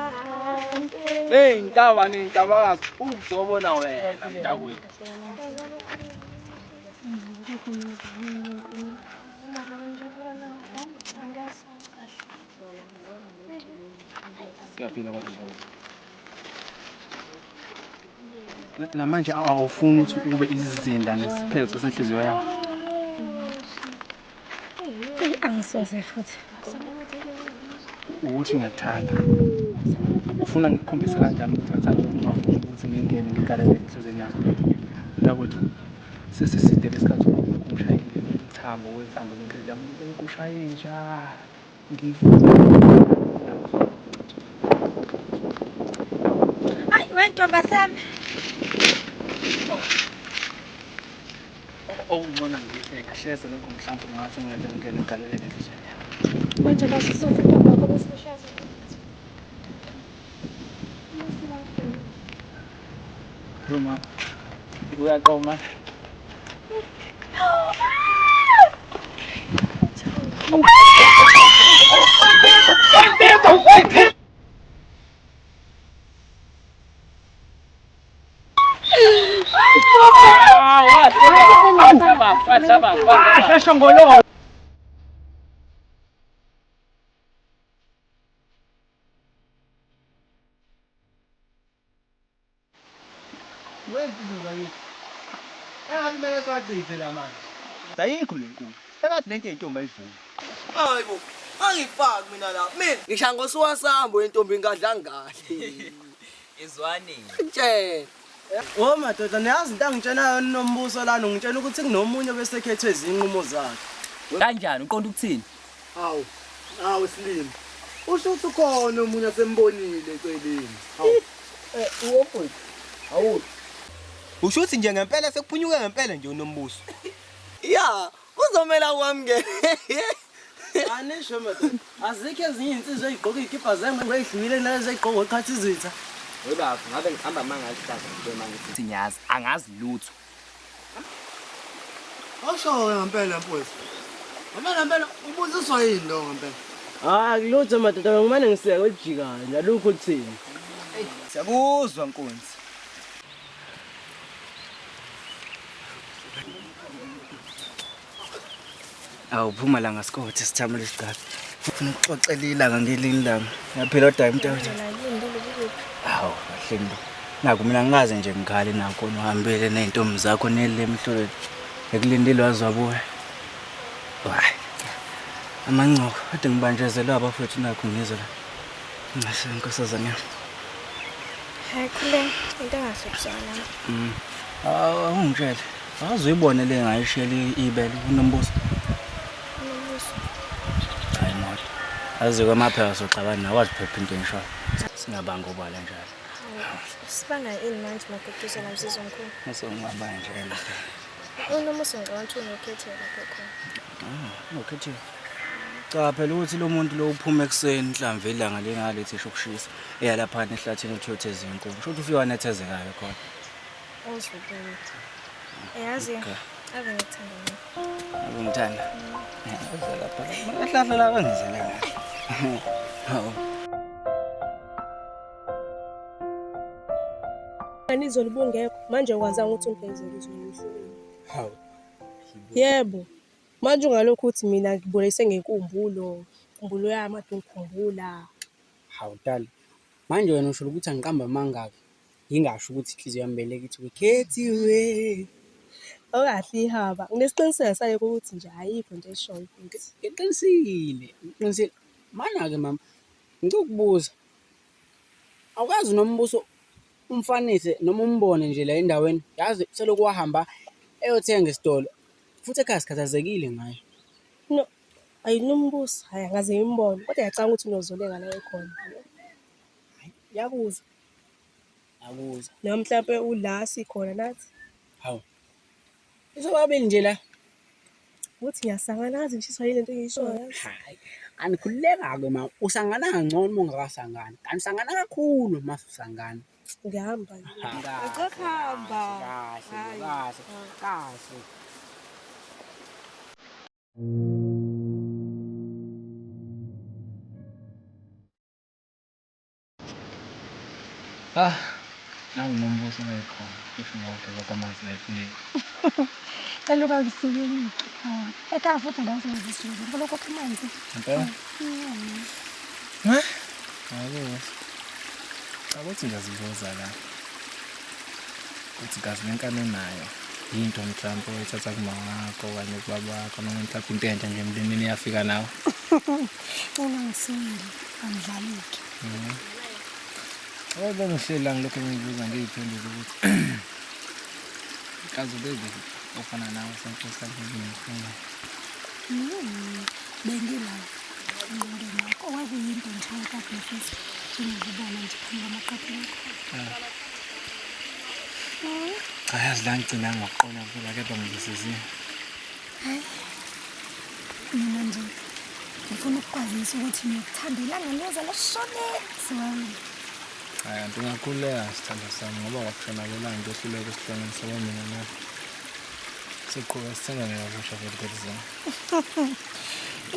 Ney'ntaba ney'ntabakazi uzobona wena mntakwethu. Siyaphila kodwa. Namanje awufuni ukuthi ube isizinda nesiphetho senhliziyo yami. Eyi angisoze futhi. Ukuthi ngiyakuthanda. Ufuna ngikukhombise kanjani ukuthi ngiyakuthanda ungafuni ukuthi ngingene ngigalele enhliziyweni yakho. Mntakwethu sesiside lesikhathi ukushayile umthambo wethambo lenhliziyo yami ngikushaye njalo. Ngifuna Hayi wentombazane. Okungcono ngithi kahleze lokho mhlawumbe ngathi ngeke ngingene ngigalele enhliziyweni yakho. Manje basusuka intombi yakho bese ushaya. Ruma, uyaqoma. Shongolo. Wensizwe zakithi. Engathi kumele siwachithe la manje. Ayikho le nkulu. Engathi lento yentombi ayivumi. Hayibo, angifaki mina la. Mina ngisha ngosuwasambo yentombi ngadlanga kahle. Izwani. Tshela. Oh madoda, niyazi into angitshena yona nombuso lana ungitshela ukuthi kunomunye obesekhethwe izinqumo zakhe. Kanjani uqonda ukuthini? Hawu, hawu Slim. Usho ukuthi ukhona omunye asembonile eceleni. Hawu. Eh, uwomfowethu. Hawu. Usho ukuthi nje ngempela sekuphunyuke ngempela nje unombuso. Ya, kuzomela wamngene. Anisho madoda, azikho ezinye izinsizwa ezigqoka iy'kibha zengwe ey'hlukile nalezi ey'gqoka ngokukhathi izitha. Webafu ngabe ngihamba mangalihlaza nje mangithi ngiyazi angazi lutho. Awusho-ke ngempela mfowethu. Ngempela ngempela ubuziswa yini lo ngempela? Hayi kulutho madoda, ngimane ngiseke elijikayo nje alukho oluthini. Siyakuzwa nkunzi. Awu phuma la ngasikothe sithamele isigcabe. Ufuna ukuxoxela ilanga ngelinye ilanga. Ngiyaphila kodwa mntakwethu. Hawu kahle nto. Nakho mina ngikaze nje ngikhale nakho uhambile nezintombi zakho nele emhlolweni. Ekulindile waze wabuya. Hayi. Amancoko kade ngibanjezelwa abafowethu nakho ngizwe la. Ngase nkosazana yami. Hayi khule into engahluphisana. Awungitshele. Awuze uyibone le ngayishiyela ibele uNombuso. Unombuso. Hayi moto. Aze kwamaphepha soxabana nawe waziphepha into engishoyo. Singabanga obala njalo. Sibanga ini manje maguduza namsizo mkhulu. Ngisongibamba nje. Unombuso ngicabanga ukuthi unokhethelo lapho khona. Ah, unokhethelo. Cha phela ukuthi lo muntu lo uphuma ekuseni mhlawumbe ilanga lengalethi isho ukushisa. Eya lapha ehlathini uthi uyotheza inkomo. Sho ukuthi ufika wanethezekayo khona. Awuzubuye. Yazi Okay. ave ngikuthanda mina. Ave ngithanda. Uza lapha. Mahlahla la bangizela kahle. Hawu. Izolo ubungekho manje ukwazanga ukuthi ungibhekizele izolo emhlabeni. Hawu. Yebo. Manje ungalokhu uthi mina ngibolekise ngenkumbulo, inkumbulo yami kade ungikhumbula. Hawu dali. Manje wena usho ukuthi angiqamba amangaki. Ngingasho ukuthi inhliziyo yami beleke ithi ukhethiwe. Awukahle ihaba. Nginesiqiniseko salokho ukuthi nje ayikho into eshoyo futhi. Ngiqinisile, ngiqinisile. Mana-ke mama, ngicela ukubuza. Awukazi Nombuso umfanise noma umbone nje la endaweni, yazi selokhu wahamba eyothenga esitolo futhi ekhaya sikhathazekile ngaye. No, ayi Nombuso, hhayi angaze ngimbone kodwa ngiyacabanga ukuthi unozoleka la ekhona. Yakuzwa. Yakuzwa. Noma mhlampe ula sikhona nathi. Hawu. Isobabili nje la. Ukuthi ngiyasangana ngaze ngishiswa yile nto engiyishoyo. Hayi, anikhululeka-ke mama. Usangana kangcono uma ungakasangani. Kanti usangana kakhulu uma usangana. Ngihamba. Ngicela Kahle, kahle, kahle. Ah, nangu Nombuso ngayikhona. Kusho ngawugeza kwamanzi la efuleni. Cela ungangisukeli. Ekhaya futhi ngawusebenzisa ngicela ukukha amanzi. Ngempela? Mm. Hayi. Akuthi ngiyazibuza la. Ukuthi gazi lenkani onayo yinto mhlawumbe oyithatha kuma wakho okanye kubaba wakho noma mhlawumbe into entsha nje emndenini eyafika nawe. Cela ungisukeli angidlaliki. Oh, bengihleli la ngilokhu ngizibuza ngiyiphendule ukuthi kazi ubebe ofana nawe sonke isikhathi ngifuna. Bengila engqondweni yakho okwakuyinto nje okade ngifisa njengokubona nje phambi kwamaqaphelo akho. Cha yazi la ngigcina ngokuqonda phela kepha ngizisiziwe. Hayi, mina nje ngifuna ukukwazisa ukuthi ngiyakuthanda ilanga leza lashone siwami. Hayi anti ungakhululeka sithandwa sami ngoba kwakushona kwelanga into ehluleka usihlanganisa kwamina nawe. Siqhubeka sithandane kabusha futhi kodwa.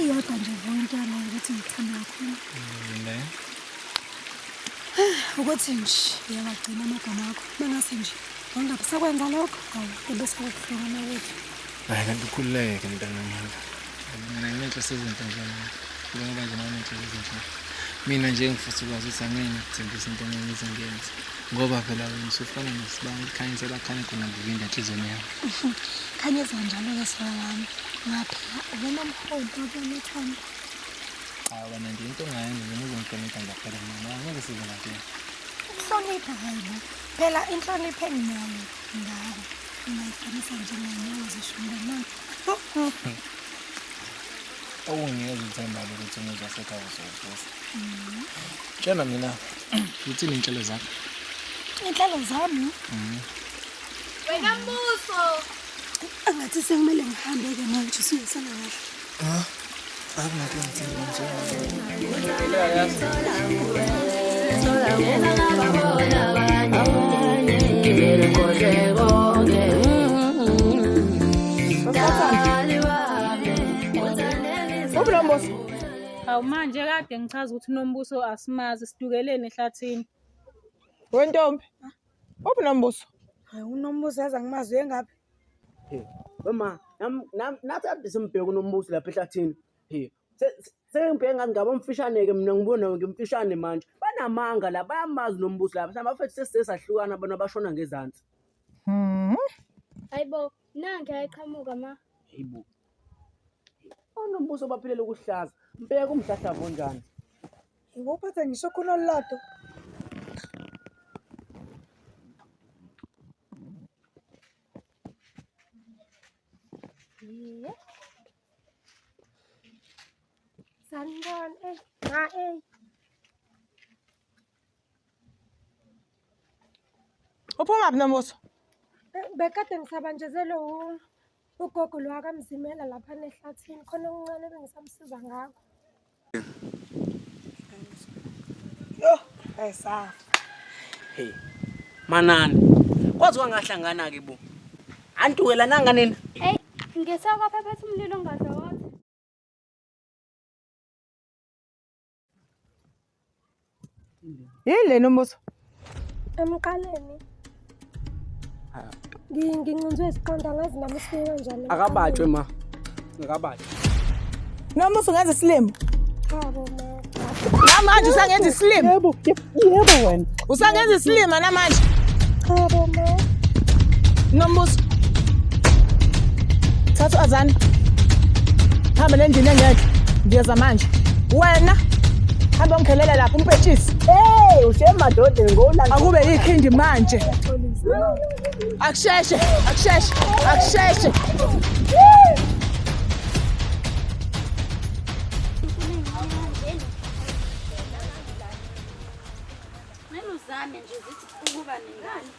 Iyodwa nje vo into yami ukuthi ngikuthanda kakhulu. Le. Ukuthi nje uyawagcina amagama akho. Mangase nje wangabe sakwenza lokho, hawu kube sekuhlukana kwethu. Hayi kanti ukhululeke mntanami. Mina nginenhloso ezinhle nje mina. Njengoba nje nawe unenhloso ezinhle. Mina nje ngifisa ukwazi ukuthi angeke ngikuthembise into engeke ngize ngiyenze. Ngoba phela wena usufana nesibani elikhanyisa la khanya khona ngivinda enhliziyweni yami. Khanyisa njalo-ke soka lami. Ngaphela wena mholi wabona uthando. Cha wena nje into ongayenza nje uzongihlonipha nje kuphela mina. Angeke size nankinga. Ukuhlonipha hayi bo. Phela inhlonipho enginayo ngawe ungayifanisa njengenyawo zishumba manje. Okunginikeza ithemba-ke ukuthi umuzi wasekhaya uzowuvusa. Tshela mina uthini iy'nhlelo zakho? Iy'nhlelo zami Wena Mbuso. angathi sekumele ngihambe-ke manje usuyosala kahle. Ah, akunankinga Themba nje. Uphi Nombuso? Hawu manje kade ngichaza ukuthi uNombuso asimazi sidukeleni ehlathini. Wentombi. Uphi Nombuso? Hayi uNombuso yazi angimazi uyengaphi. Mama, nathi ade simbheka uNombuso lapha ehlathini. He, Sengibheke ngathi ngabe mfishane-ke mina ngibona ngimfishane manje. Banamanga la, bayamazi nombuso la. Mhlawumbe bafethu sesize sahlukana bona bashona ngezansi. Hayibo, nanki ayeqhamuka ma. Hayibo. Onombuso baphilela ukuhlaza. Mbheka umhlahlavu onjani. Ngikuphathe ngisho khona olulodwa. Yeah. Sanibona, eh, nga eh. Uphuma phi Nombuso? Bekade ngisabanjezelwe ugogo lo akaMzimela lapha ehlathini khona okuncane bengisamsiza ngakho. Yo, ayisafa. Hey. Manani. Kwazi kwangahlangana ke bo. Antukela nanga nini? Hey, ngesakwa phephetha umlilo ongaze wothi. Yini le Nombuso? Emqaleni. Ngincinzwe isiqanda angazi nami sifike kanjani. Akabatshwe ma. Akabatshwe. Nombuso ungenza isilimo. Chabo ma. Namanje usangenza isilimo. Yebo, yebo wena. Usangenza isilima namanje. Chabo ma. Nombuso. Thatha azani. Hamba lendlini engekho. Ngiyeza manje. Wena hamba ungikhelela lapha umpetshisi. Hey, ushiye emadodeni ngolanda. Akube yikhindi manje. Akusheshe, akusheshe, akusheshe. Kumele uzame nje ukuthi ukuba nengane.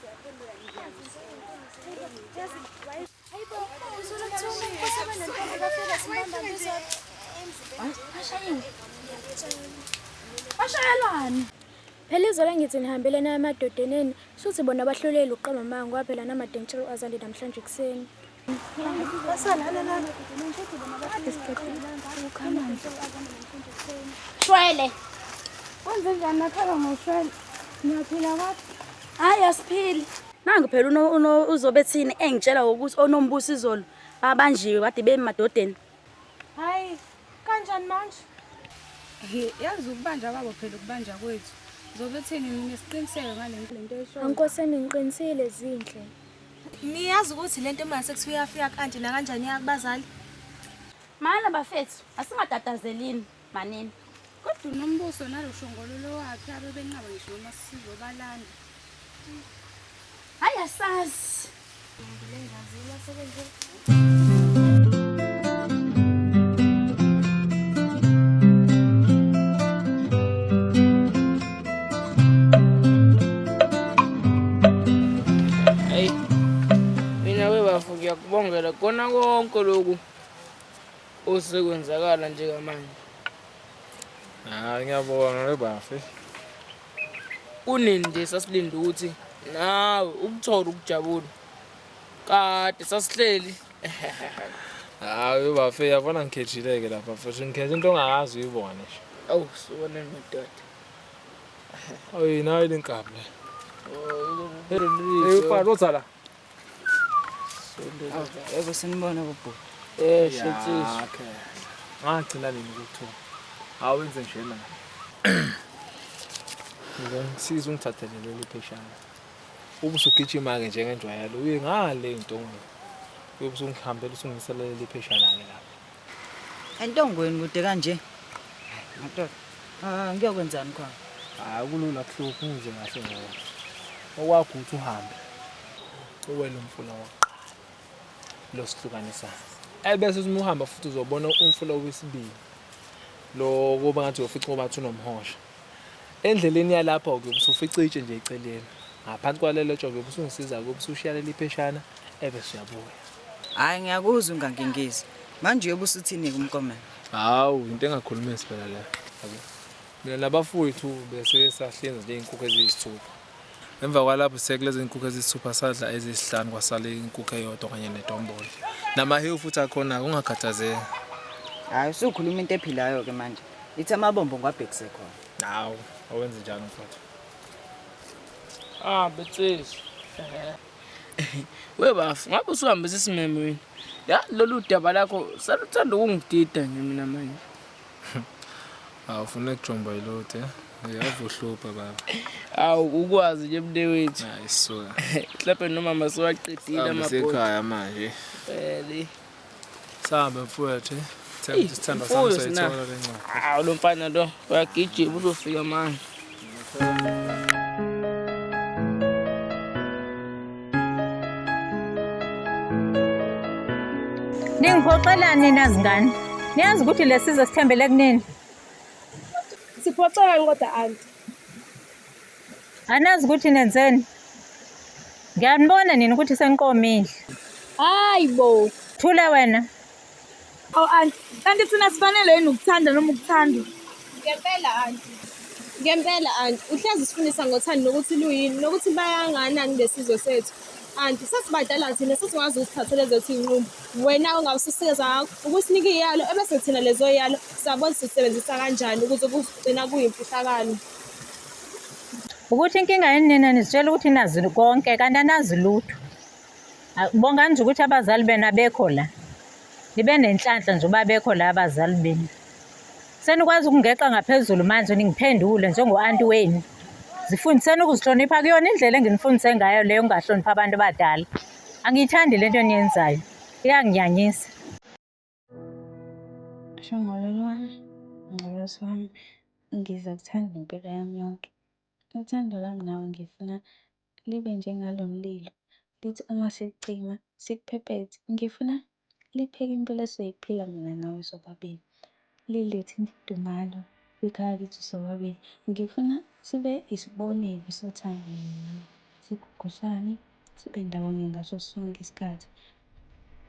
Bashayelani? Phela izolo ngithi nihambele naye emadodeneni, shuthi bona bahluleli uqamba amanga ngoba phela namadentshela u-Azande namhlanje ekuseni. Shwele. Kwenze njani nakhala ngoshwele? Niyaphila kodwa? Hayi asiphili. Nangu phela uno uzobe thini engitshela ukuthi onombuso izolo babanjiwe kade bemadodeni. Hayi, kanjani manje? He, yazi ukubanja kwabo phela ukubanja kwethu. Zobe thini nginesiqiniseko ngale nto eshoyo. Ankoseni ngiqinisile zinhle. Niyazi ukuthi lento mase kuthiwa iyafika kanti nakanjani iyakubazali? Mana bafethu, asingatatazelini manini. Kodwa unombuso nalo shongololo wakhe abebenqaba ngisho noma sizobalanda. Hayi asazi. Hey. Mina webafo ngiyakubongela kona konke lokhu osekwenzakala njengamanje. Hayi ngiyabonga webafe. Kunini nje sasilinde ukuthi nawe ukuthola ukujabula. Kade sasihleli. Hayi webafe yabona ngikhethile-ke lapha futhi ngikhethe into ongakazi uyibone nje. Awu sibone madoda. Ayi nayo le nkabi le. Oh, Hey ufana lotha la. Yebo sinibona bobhuti. Eh shetsisi. Okay. Ngagcina nini ukuthuka? Awenze nje la. Ngizongisiza ungithathele leli pheshana. Ube usugijima-ke njengenjwayelo uye ngale ey'ntongweni. Uyobe usungihambela usungisela leli pheshana-ke lapha. Entongweni kude kanje. Hayi madoda. Ah ngiyokwenzani khona? Hayi kulula kuhluphi ngize kahle ngoba. Okwakho ukuthi uhambe. Uwele umfula wokuqala. Lo sihlukanisayo. Ebese uma uhamba futhi uzobona umfula wesibili. Lo kuba ngathi uyofica obathi unomhosha. Endleleni yalapho-ke ubusufica itshe nje eceleni. Ngaphansi kwalelo tshe-ke ubusungisiza-ke ubusushiya leli pheshana ebese uyabuya. Hayi ngiyakuzwa ungangingizi. Manje uyobe usuthini-ke umkomelo? Hawu into engakhulumisi phela leyo. Yabo. Mina nabafowethu bese sahlinza nje iy'nkukhu eziyisithupha. Emva kwalapho sekulezi iy'nkukhu eziyisithupha sadla eziyisihlanu kwasala inkukhu eyodwa kanye nedombolo. Namahewu futhi akhona-ke ungakhathazeki. Hayi usukhuluma into ephilayo-ke manje. Ithi amabombo ngiwabhekise khona. Hawu, awenze njalo mfowethu. Ah, betsisi. Webafu, ngabe usuhambisa isimemo yini? Ya lolu daba lakho saluthanda ukungidida nje mina manje. Awufuna ukujomba yilutho, eh? Uyavuhlupha baba. Awu ukwazi nje mnewethu. Hayi suka. Mhlawumbe nomama sewaqedile Sambe amabhodo. sekhaya manje. Vele. Sambe mfowethu. eh? Themba ukuthi isithandwa sami Imfuyo sayithola sina. le ncwadi. Hawu lo mfana lo uyagijima uzofika manje. Ningiphoxelani nina zingane? Niyazi ukuthi lesizwe sithembele kunini? Siphoxelani kodwa anti? Anazi ukuthi nenzeni? Ngiyanibona nina ukuthi seniqomile. Hayi bo. Thula wena. Awu anti, kanti thina sifanele yini ukuthanda noma ukuthandwa? Ngempela anti. Ngempela anti, uhlezi usifundisa ngothando nokuthi luyini, nokuthi bayanganani lesizwe sethu. Anti, sesibadala thina sesingazi ukuzithathela ezethu iy'nqumo. Wena ongawusisikeza ngakho ukusinika iy'yalo ebese thina lezo y'yalo siyabona sisebenzisa kanjani ukuze kugcina kuyimfihlakalo. Ukuthi inkinga yini nina nizitshela ukuthi nazi konke kanti anazi lutho. Bongani nje ukuthi abazali benu abekho la. Nibe nenhlanhla nje uba bekho la abazali benu. Senikwazi ukungeqa ngaphezulu manje ningiphendule njengo-anti wenu. Zifundiseni ukuzihlonipha kuyona indlela enginifundise ngayo leyo ngingahloniphi abantu abadala. Angiyithandi lento eniyenzayo. Iyanginyanyisa. Shongololo wami, ngcolosi wami, ngizokuthanda impilo yami yonke. Uthando lwami nawe ngifuna libe njengalo mlilo, lithi uma sicima sikuphephethe. Ngifuna lipheke impilo esizoyiphila mina nawe sobabili, lilethe imfudumalo kwikhaya lethu sobabili. Ngifuna sibe isibonelo sothando mina nawe, sigugusane, sibe ndawonye ngaso sonke isikhathi.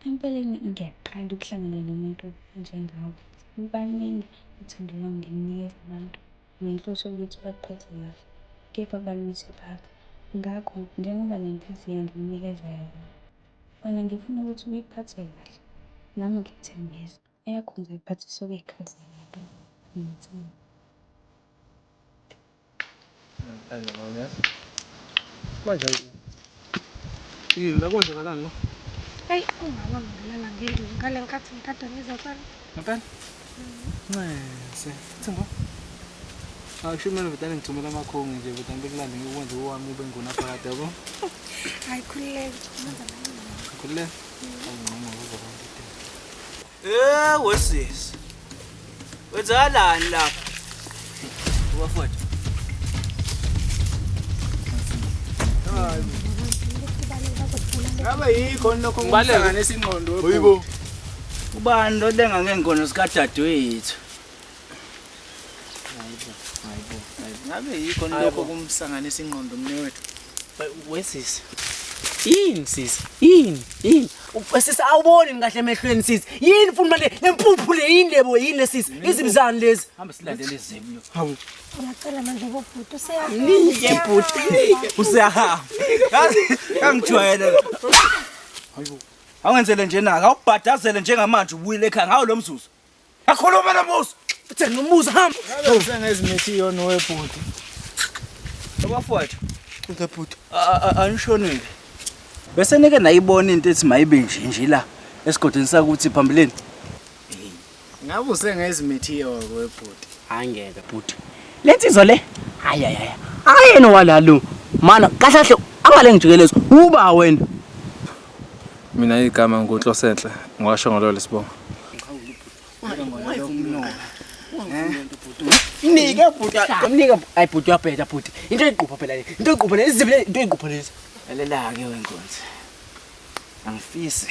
Empeleni ngiyaqala ukuhlangana nomuntu onjengawe. Baningi uthando lwami ngilunikeza abantu ngenhloso yokuthi bakuphathe kahle, kepha baluthi baba. Ngakho njengoba le nhliziyo ngikunikeza yona, wena ngifuna ukuthi uyiphathe kahle. Nami ngiyathembisa, eyakho ngizoyiphathisa okwekhazi lami. Ngiyethemba. Manje yini la kwenzakalani lo? Eyi, umama ngilala ngendlini ngale nkathi ngikade ngiza kwami. Ngempela? Ncese. Thimbo. Akusho mina vele ngithumela amakhongi nje vele ngikulande ngikwenze owami ube ngunaphakade yabo. Hayi khululeka, umenza amancane. Khululeka. Angcono uzoba Eh wesisi. Wenzakalani lapha? Bafowethu. Ngabe yikho lokho Ngibaleke. kumhlanganisa ingqondo webhuti. Hayibo. Ubani lo lenga ngengono sikadadewethu? Hayibo, hayibo, hayibo. Ngabe yikho lokho kumsanganisa ingqondo mnewethu. Wesisi. Yini sisi? Yini? Yini? Sisi awuboni kahle emehlweni sisi. Yini futhi manje lempuphu le yini lebo yini le sisi? Izibizani lezi? Hamba silandele izibu. Hawu. Ngiyacela manje bobhuti useyahamba. Nike bhuti, nike. Useyahamba. Yazi kangijwayele. Hayibo. Awungenzele nje naka, awubhadazele njengamanje ubuyile ekhaya ngawo lo mzuzu. Akhuluma nombuso. Uthe nombuso hamba. Ngabe usengezimithi yona webhuti. Bafowethu. Uthe bhuti. Anishonile. Bese nike nayibona into ethi mayibe nje nje la esigodini sakuthi phambilini. Ngabe usengezimithi webhuti. Angeke bhuti. Lensizwa le. Hayi hayi hayi. Ayena walalo. Mana kahle kahle angale ngijikelezo. Uba wena. Mina igama nguNhlosenhle, ngiwasho lesibongo. Mnike bhuti, mnike hayi bhuti uyabheda bhuti. Into eyiqupha phela le. Into eyiqupha le, izibi le, into eyiqupha lezi. Lalela-ke wenkonzi. Angifisi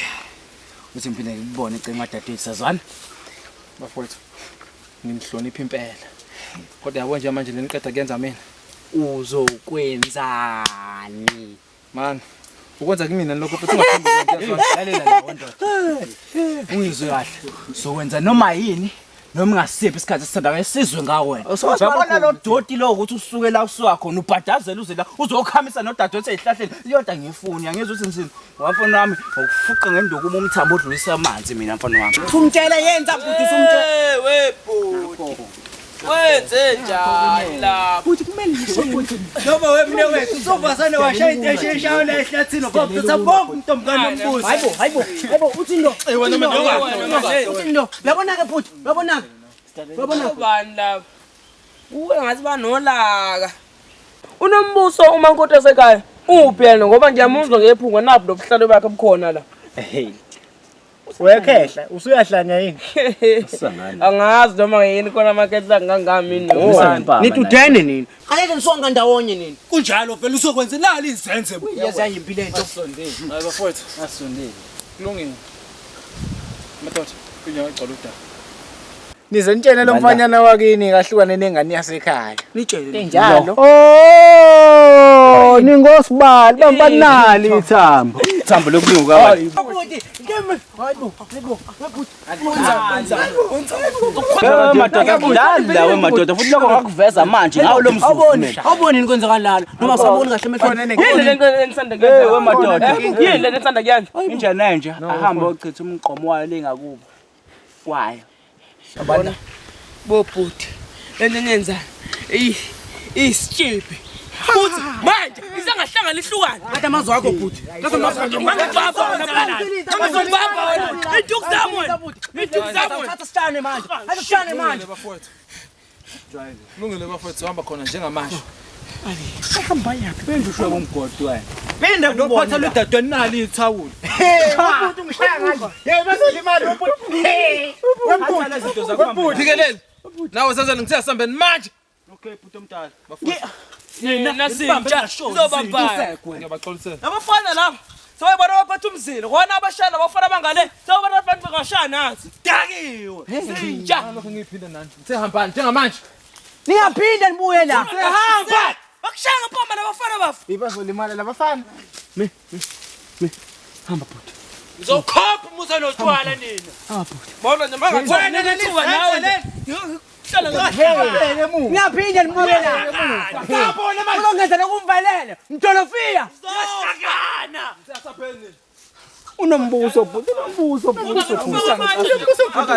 ukuthi ngiphinde ngikubone eceleni kwadadewethu sazwana. Bafowethu, nginihlonipha impela. Kodwa yabo nje manje leniqeda kuyenza mina. Uzokwenzani? Man, ukwenza kimina lokho futhi ungaphinde ukwenze. Lalela la ndoda. Ungizwe kahle. Sokwenza noma yini noma ingasiphi isikhathi esithanda ngesizwe ngawe wena. Uyabona lo doti lo ukuthi usuke la usuka khona ubhadazela uze la uzokhamisa nodadewethu ezihlahleni. Iyodwa ngiyifuni angizwe ukuthi ngithini. Wamfana wami ngokufuqa ngenduku uma umthambo udlulisa amanzi mina mfana wami. Usumtshela yenza bhuti usumtshela. We bhuti. Wenze njani lapho? Bhuti kumele ngisho. Noma wemne wethu usuvasane washaya into esheshayo la ehlathini ngoba uthatha bonke untombokane nombuso. Hayibo hayibo hayibo uthi ndo. wena manje, wena manje. Uthi ndo. Uyabona ke bhuti, uyabona ke. Uyabona. Ubani lapho? Kuke ngathi banolaka. Unombuso umankoti wasekhaya uphi yena ngoba ngiyamuzwa ngephunga nabu lobuhlalo bakhe bukhona la. Hey. Uyakhehla, usuyahlanya yini? Angazi noma yini khona amaketla ngangami nini. Nithi udene nini? Angeke nisonga ndawonye nini. Kunjalo vele usokwenza nali izenze. Yazi ayimpi lento. Asondeli. Hayi bafowethu, asondeli. Kulungile. Madoda, kunyawo igcwala udaba. Nize nitshele lo mfanyana wakini kahlukane nengane yasekhaya. Nitshele Njalo. Oh, ningosibali bambanali ithambo. Ithambo lokulunga kabi. Madoda dlala we madoda futhi lokho ngakuveza manje ngawo lo mzuzu mina. Awuboni yini kwenzakalala noma usaboni kahle emehlweni. Yini le nto enisanda Hey kuyenza? we madoda. Yini le nto enisanda kuyenza? Inja nenja ahambe ochitha umgqomo wayo lengakubo. Kwayo. Yabona bobhuti lento enyenza isitshipi futhi manje isangahlangana ihlukane. Kade amazwi akho bhuti. Kade amazwi akho. Mangibamba wena bhuti. Mangibamba wena. Induku zami wena. Induku zami wena. Thatha sishane manje. Thatha sishane manje. Bafowethu. Kulungile bafowethu, hamba khona njengamanje. Hamba yaphi? Benje usho umgodi wena. Phinda Lophatha ludadweni nali ithawula. Hey, ubhuti ungishaya nganje. Hey, bazolimala ubhuti. Hey, webhuti. Phikelele. Nawe senzeni ngithe asambeni manje. Okay bhuti omdala. Nina sintsha sizobambana. Ngiyabaxolisela. Abafana laba sebebona abaphatha umzila kona abashana abafana bangale sebebona abantu bengashaya nathi. Dakiwe. Sintsha. Lokho ngiyiphinda nani. Ngithe hambani njengamanje. Ningaphinda nibuye la. Hamba. Bakushaya ngempama labafana bafu. Ibazolimala labafana. Hamba bhuti. Ngizokhopha umusa notshwala nina. Hamba bhuti. Bona nje mangathona nethuba nawe nje. Hlala kahle. Ningaphinda nibuye la. Ngabona manje. Uzongenza lokumvalele. Mdolofiya. Siyahlangana. Unombuso bhuti, unombuso bhuti.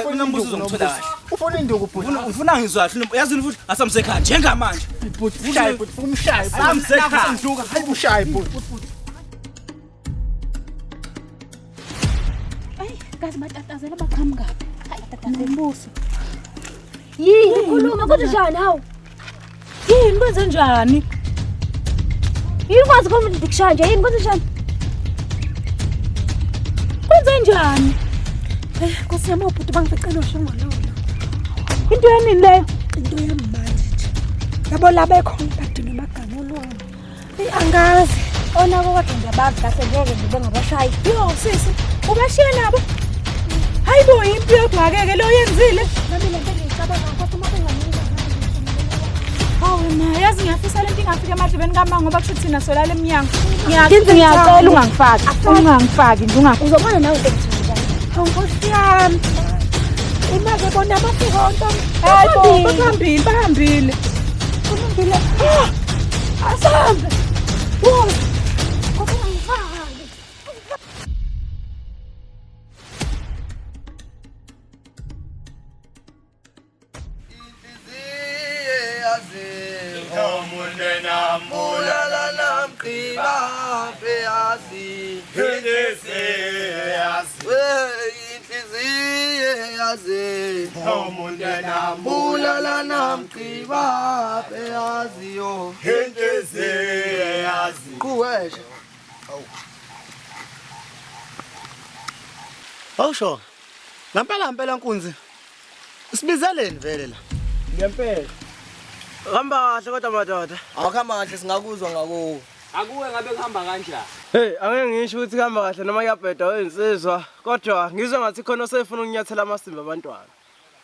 Unombuso uzongithola kahle. Ufuna induku bhuti. Ufuna ngizwa kahle yazi futhi asamsekhaya njengamanje. Bhuti, ushaye bhuti, umshaye. Asamsekhaya. Ushaye bhuti. Ayi, kazi batatazela baqhamukaphi? Hayi, batatazela. Yini khuluma kodwa njani hawu? Yini kwenze njani? Yini kwazi khona ukuthi ngikushaya nje yini kwenze njani? Kwenze njani? Eh, Nkosi yami obhuti bangificela ushongololo. Into yanini leyo? Into yami manje nje. Yabo la bekhona badinwe amagama wami. Eyi angazi. Onako kodwa ngiyabazi kahle ngeke ngibe ngabashayi. Yo sisi, ubashiye nabo? Hayi bo impi yodwa-ke ke lo yenzile. Nami le nto engiyicabanga kodwa uma benganika Hawu ma, yazi ngiyafisa lento ingafika emadlebeni kama ngoba kusho thina solala emnyango. Ngenze Ngiyacela njani? ungangifaki. Ungangifaki nje unga. Uzobona nawe into engithuka njani. Hawu Nkosi yami. Ima-ke bona bafika ontombi. Hayi bo, bahambile, bahambile. Kulungile. Ah! Asambe. Woza. Kodwa ungangifaki. Awusho. Ngempela ngempela nkunzi. Usibizeleni vele la. Ngempela. Hamba kahle kodwa madoda. Awukhamba kahle singakuzwa ngakuwe. Akuwe ngabe kuhamba kanjani? Hey, angeke ngisho ukuthi kuhamba kahle noma kuyabheda weyinsizwa, kodwa ngizwe ngathi khona osefuna ukunyathela amasimba abantwana.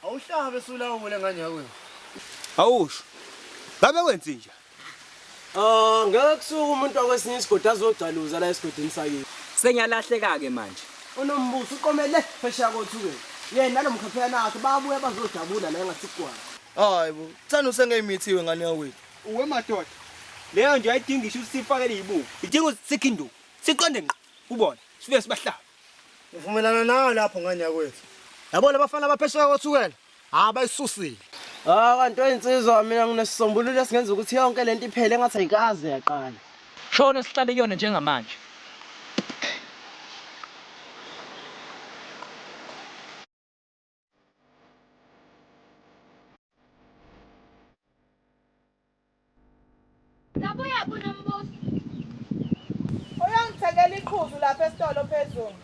Awuhlabe sulawule ngane yakwenu. Awusho. Ngabe kwenzi nje? Ah, ngeke kusuke umuntu wakwesinye isigodi azogcaluza la esigodini sakini. Sengiyalahleka ke manje. Unombuso uqomele phesheya kothukela. Yena nalo mkhapheyana wakhe babuya bazojabula la engasikwazi. Hayi bo, thanda usengeyimithiwe ngane yakwethu. Uwe madoda. Leyo nje ayidingi ngisho ukuthi sifakele izibuko. Idinga ukuthi sikhe induku. Siqonde ngqo kubona. Sifike sibahlabe. Ngivumelana nawe lapho ngane yakwethu. Yabo labafana abaphesheya kothukela, ha bayisusile. Ah, kanti weyinsizwa mina nginesisombululo esingenza ukuthi yonke lento iphele engathi ayikaze yaqala. Shona sihlale kuyona njengamanje. Ngabuya kunombuso. Uyongithengela iqhuzu lapha esitolo phezulu.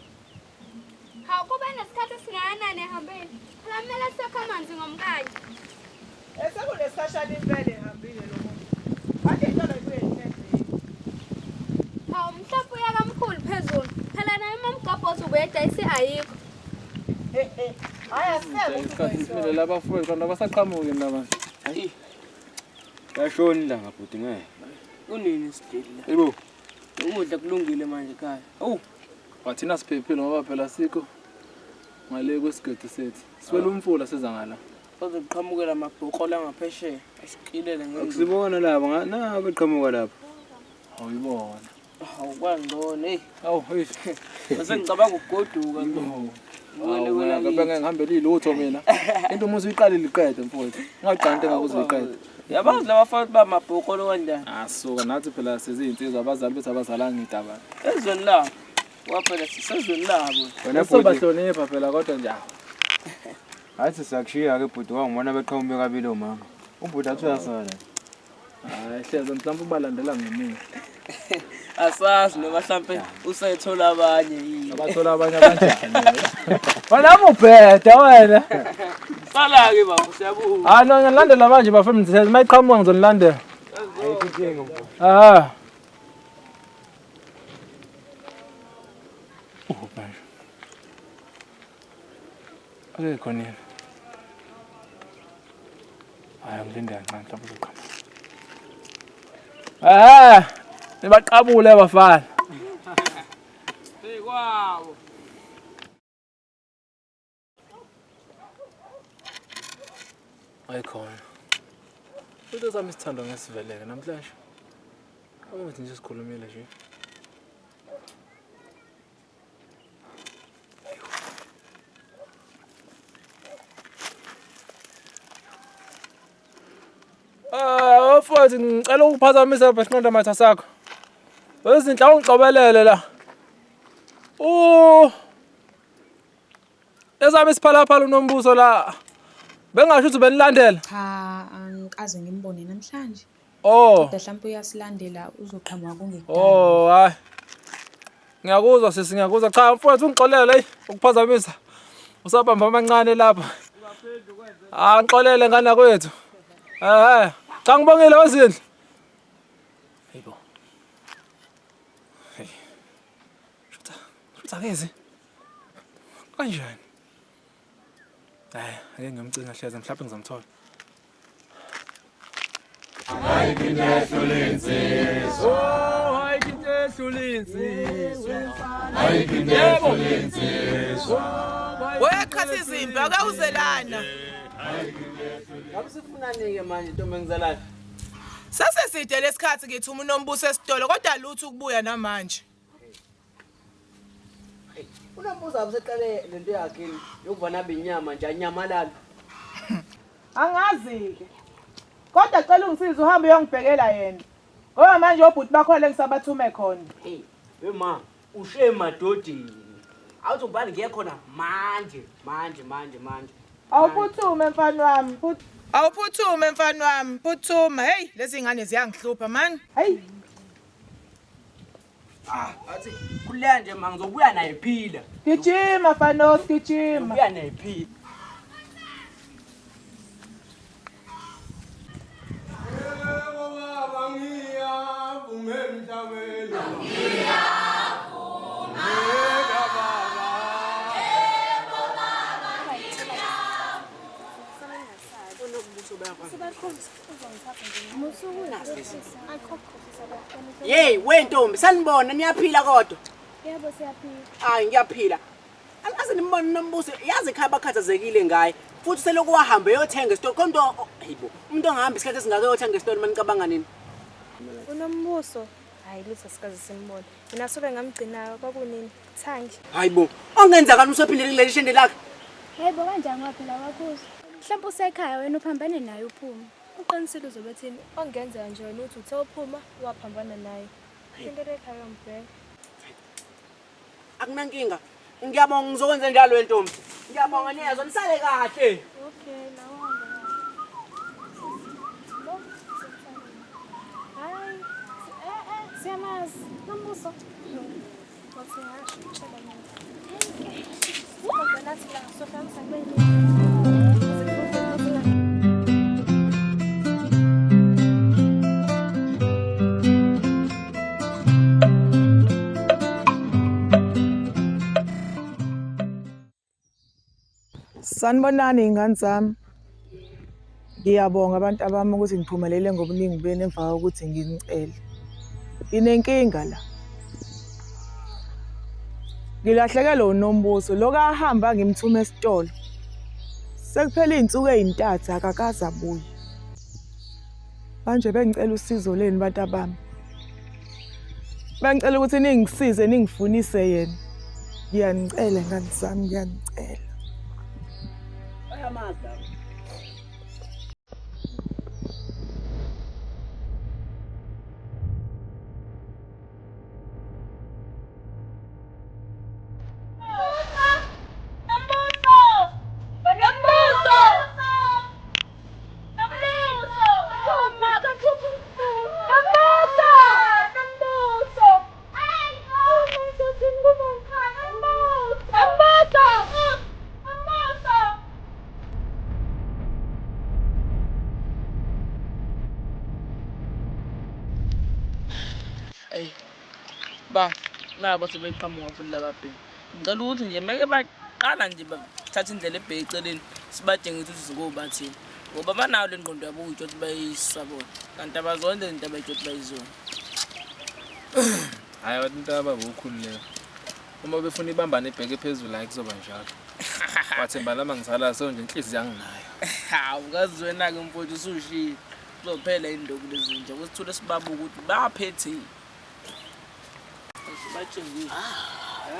Hawu kube nesikhathi esingakanani ehambile. Phela kumele sokhe amanzi ngomkanye. Esekunesikhashana impela ehambile lo muntu. Manje itolo ibuye lithengile. Hawu mhlawumbe uya kamkhulu phezulu. Phela naye uma umgobhozi ubuyedayisa ayikho. Hayi asiseke Isikhathi simile labafowethu kanti abasaqhamuki labantu. Hayi. Yashona ilanga bhuti ngeke. Kunini sidlile la? Yebo. Ukudla kulungile manje ekhaya. Awu. Wathina siphephile ngoba phela sikho ngale kwesigodi sethu. Siwela umfula siza ngala. Bazoqhamukela amabhokolo angaphesheya asikilele ngendlu. Akusibona laba nga na beqhamuka lapha. Awuyibona. Hawu kwangcono hey. Awu hey. Bese ngicabanga ukugoduka mina. Ngibone kwela Ngabe ngeke ngihambele ilutho mina. Into uma usuyiqalile iqede mfowethu. Ungaqali into engake uzuyiqede. Yabazi labafana ba mabhokolo kanjani? Asuka nathi phela sizinsizwa abazali bethu abazalanga idaba. Ezweni labo. Waphela sisezweni labo. Wena bhuti. Sobahlonipha phela kodwa nje. Hayi sisakushiya ke bhuti wangibona beqhamuke kabili omama. Ubhuti athi uyasala. Hayi hleze mhlawumbe ubalandela ngemini. Asazi noma mhlampe usethola abanye yini. Abathola abanye abanjani? Wena mubheda wena. Sala ke baba siyabuya. Hayi no ngilandela manje bafethu ngithe mayiqhamuka ngizonilandela. Ah. Oh manje. Akekho nini. Hayi ngilinde kancane mhlawumbe uzoqhamuka. Ah, nibaqabule abafana. Sikwawo. Ayikhona. Into sami isithandwa ngesiveleke namhlanje. Awuthi nje sikhulumile nje. Ah, mfowethu ngicela ukuphazamisa lapha sinqanda matha sakho. Wezinhla ungixobelele la. U Ezami isiphalaphala unombuso la. Bengasho ukuthi benilandela. Cha, angikaze ngimbone namhlanje. Oh. Kodwa mhlawumbe uyasilandela uzoqhamuka kungekudala. Oh, hayi. Ngiyakuzwa sisi, ngiyakuzwa. Cha mfowethu ungixolele hey ukuphazamisa. Usabamba amancane lapha. Ah, ngixolele ngane kwethu. Eh, cha ngibongile wezindlu. Hayibo. Hey. Shutha, shutha kezi. Kanjani? Hayi, ake ngiyomcinga hleze mhlawumbe ngizomthola. Weqhatha izimpi akawuzelana. Ngabe sifunani-ke manje ntombi engizalayo? Saseside lesikhathi ngithuma unombuso esitolo kodwa lutho ukubuya namanje. Unombuzo abo seqale lento yakhe yokuvana benyama nje anyamalala. Angazi-ke. Kodwa cela ungisize uhambe uyongibhekela yena. Ngoba manje obhuti bakho le ngisabathume khona. Hey, we ma, ushe emadodeni. Awuthi ngibani ngiye khona manje, manje, manje, manje. Awuphuthume mfana wami. Awuphuthume mfana wami, phuthuma. Hey, lezi ngane ziyangihlupha man. Hey. Ah, athi khululeka nje ma ngizobuya naye phila. Gijima Fanos, gijima. Ngizobuya naye phila. Yey, wentombi sanibona niyaphila kodwa. Yebo siyaphila. Hayi ngiyaphila. Angaze nimbone nombuso, yazi ekhaya bakhathazekile ngaye. Futhi selokhu wahamba eyothenga esitolo. Khona umuntu hayibo, umuntu ongahamba isikhathi esingaka eyothenga esitolo manicabanga nini? Unombuso. Hayi lutho sikaze simbone. Mina suke ngamgcina kwakunini? Thangi. Hayibo, ongenzakani usephindele kuleli shende lakhe? Hayibo kanjani ngoba phela wakhuza. Mhlawumbe usekhaya wena uphambane naye uphume. Uqinisile uzobethini? Ongenzeka nje wena uthi uthe uphuma waphambana naye. Phindele ekhaya uyombheka. Akunankinga. Ngiyabonga ngizokwenza njalo wentombi. Ngiyabonga niyezwa nisale kahle. Okay, nawe uhambe kahle. Bo, Hayi. Siyamazi, Nombuso. Wathi ngasho utshela mina. Kodwa nathi la sohlanganisa kwenye. Sanibonani iy'ngane zami. Ngiyabonga abantu abami ukuthi ngiphumelele ngobuningi benu emva kokuthi nginicele. Nginenkinga la. Ngilahlekelwe uNombuso lokhu ahamba ngimthuma esitolo. Sekuphele iy'nsuku ey'ntathu akakaze abuye. Manje bengicela usizo lenu bantu abami. Bengicela ukuthi ningisize ningifunise yena. Ngiyanicela ngane zami, ngiyanicela. Bayamazi labo. Eyi, ba, nabo sebeqhamuka futhi laba bheki. Ngicela ukuthi nje meke baqala nje bathathe indlela ebheke eceleni sibatshengise ukuthi singobathini. Ngoba banayo le ngqondo yabo ukuyitsho ukuthi bayisabona. Kanti abazona le zinto abayitsho ukuthi bayizona. Hhayi abantu into ababa ukhululeka. Uma befuna ibambane ibheke phezulu hayi kuzoba njalo. Wathemba lama ngisala so nje inhliziyo anginayo. Hawu kazi wena-ke mfowethu usushilo. Kuzophela induku lezi nje kusithule sibabuka ukuthi baphethe. Batshengile.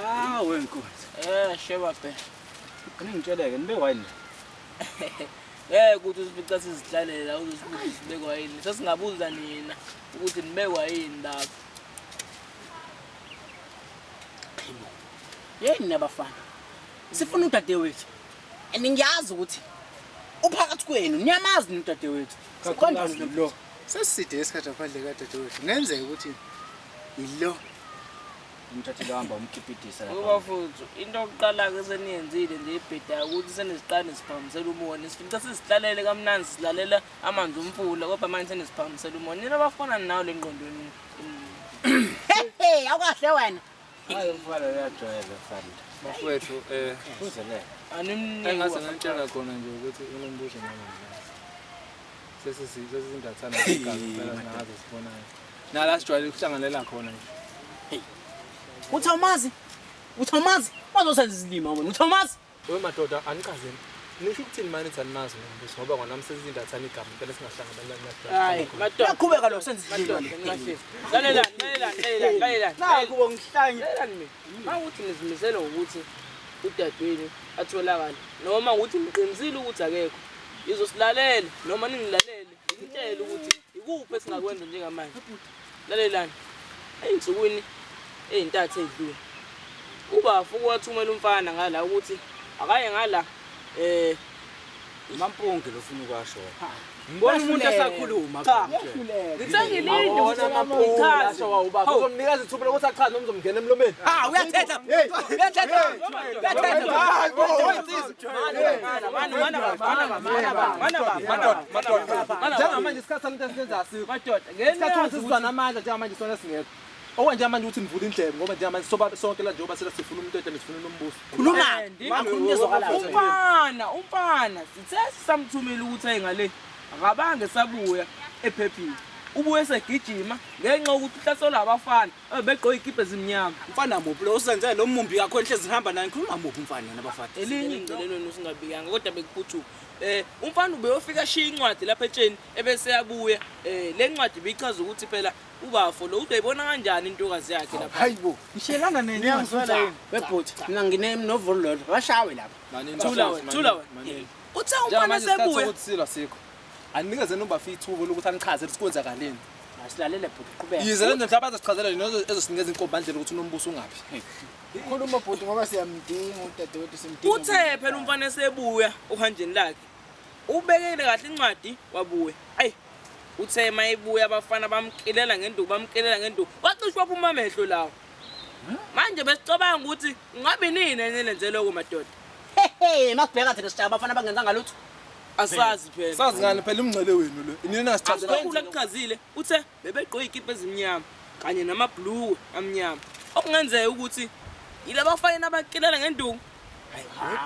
Ah, wenkosi. Eh, sheba bhe. Ningitsheleke nibe wayini. Ngeke ukuthi usifica sizihlalela uzosibuza sibekwa yini. Sesingabuza nina ukuthi nibekwa yini lapho. Yini nabafana? Sifuna udadewethu. And ngiyazi ukuthi uphakathi kwenu niyamazi nodadewethu. Kakhulukazi lo. Seside isikhathi ngaphandle kadadewethu. Kungenzeka ukuthi yilo. Umthathile wahamba umkipitisa lapha. Ngoba futhi into yokuqala-ke eseniyenzile nje ebhedayo ukuthi seniziqala nisiphakamisela umona. Sifica sizihlalele kamnandi silalela amanzi omfula kodwa manje senisiphakamisela umona. Nina abafana nawo le ngqondweni. Hey, awukahle wena. Hayi mfana uyajwayela mfana. Bafowethu eh Kuzelele. Animniki. Engase ngantshela khona nje ukuthi unombuzo nami ngiyazi. Sesizindathana igazi phela singaze sibonane. Nala sijwayele ukuhlanganela khona nje. Uthi awumazi? Uthi awumazi? Wazosenza isilima wena. Uthi awumazi? We madoda anichazeni. Nisho ukuthini manje nithi animazi nombuso ngoba kwanami sesindathana igama impela singahlangabelani Hayi, madoda. Uyaqhubeka lo senza isilima. Lalelani, lalelani, lalelani, lalelani. Naku bongihlanye. Lalelani mina. Mawukuthi nizimisele ngokuthi udadewenu atholakale noma ukuthi niqinisile ukuthi akekho. Izosilalela noma ningilalele, ngitshele ukuthi ikuphi esingakwenza njengamanje. Lalelani. Ey'nsukwini ey'ntathu ey'dlule. Ubafo wathumela umfana ngala ukuthi akaye ngala eh Mampunge lo ufuna ukwasho. Ngibona umuntu esakhuluma. Cha. Ngithe ngilinde ukuthi Ichaze ubaba. Uzomnikeza ithuba lokuthi achaze noma uzomngena emlomeni. Ah, uyathetha. Uyathetha. Uyathetha. Hayi bo, Njengamanje isikhathi salento esisenza asikho. Madoda, Isikhathi sokuthi sizwa namandla njengamanje sona singekho. Okwenjengamanje ukuthi nivule indlebe ngoba njengamanje soba sonke la njengoba sela sifuna umuntu oyedwa sifuna unombuso. Khuluma. Akhuluma ezwakalayo. Umfana, umfana sithe sisamthumela ukuthi aye ngale. Akabange sabuya ephephile. Ubuye segijima ngenxa yokuthi uhlaselwa abafana begqoke ikipa ezimnyama. Mfana muphi lo usenze lo mumbi kakho enhlezi ngihamba naye ngikhuluma muphi mfana yena bafana. Elinye ingcelelweni usingabikanga kodwa bekuphuthuma. Umfana ubeyofika ashiya incwadi lapha etsheni ebese yabuya. Le ncwadi ibichaza ukuthi phela ubafo lo uzoyibona kanjani intokazi yakhe lapha. Hayibo, ngishiyelana Niyangizwela yini? Webhuti, mina ngine novolo lolo. Bashawe lapha. Thula wena, thula wena. Uthe umfana sebuya. Ukuthi silwa sikho. Anikezeni ubafo ithuba lokuthi anichaze ukuthi kwenzakaleni. Asilalele bhuti, qhubeka. Yize le nto mhlawumbe azosichazela yona ezosinikeza inkombandlela ukuthi unombuso ungaphi. Khuluma bhuti ngoba siyamdinga udadewethu simdinga. Uthe phela umfana esebuya uhanjeni lakhe. Ubekele kahle incwadi wabuya. Ayi. Uthe mayibuya abafana bamkilela ngenduku, bamkilela ngenduku. Wacishwa waphuma amehlo lawo. Manje besicabanga ukuthi ngabe nini enilenze lokho madoda. Hey, masibheka thina sishaya abafana abangenzanga lutho. Asazi phela. Sazi ngani phela umngcele wenu lo. Inini nasichazela. Asikhulu akuchazile uthe bebegqoke ikipa ezimnyama kanye namabhluwe amnyama. Okungenzeka ukuthi yilabafana abakilela ngenduku. Hayi,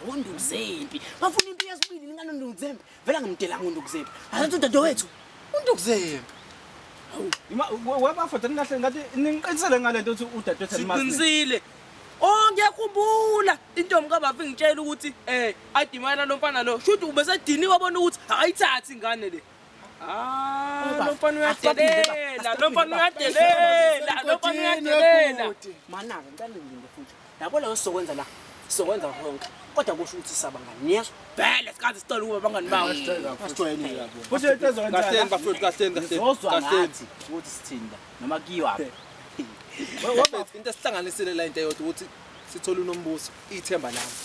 unduku zempi. Bafuna impi yesibili ningani unduku zempi. Vele angimdelanga unduku zempi. Asenze udadewethu. Unduku zempi. Webafo ninahle ngathi ningiqinisele ngalento ukuthi udadewethu animazi. Siqinisile. Oh ngiyakhumbula intombi kaBaba ingitshela ukuthi adimana lo mfana lo. Shuthi ubesediniwe wabona ukuthi akayithathi ingane le. Ah, lo mfana uyadelela, lo mfana uyadelela, lo mfana uyadelela. Mana-ke ngicela ngilinde futhi. Yabo la sizokwenza la. Sizokwenza konke. Kodwa kusho ukuthi sabangani niyezwa? Vele sikaze sicela ukuba abangani bawo. Asijwayelile kabi. Futhi into ezokwenza. Kahleni bafowethu, kahleni kahleni. Ngizozwa Kahleni. ngathi ukuthi sithini la noma kuyiwaphi. Bafethu into esihlanganisile la into eyodwa ukuthi sithole uNombuso ithemba lami.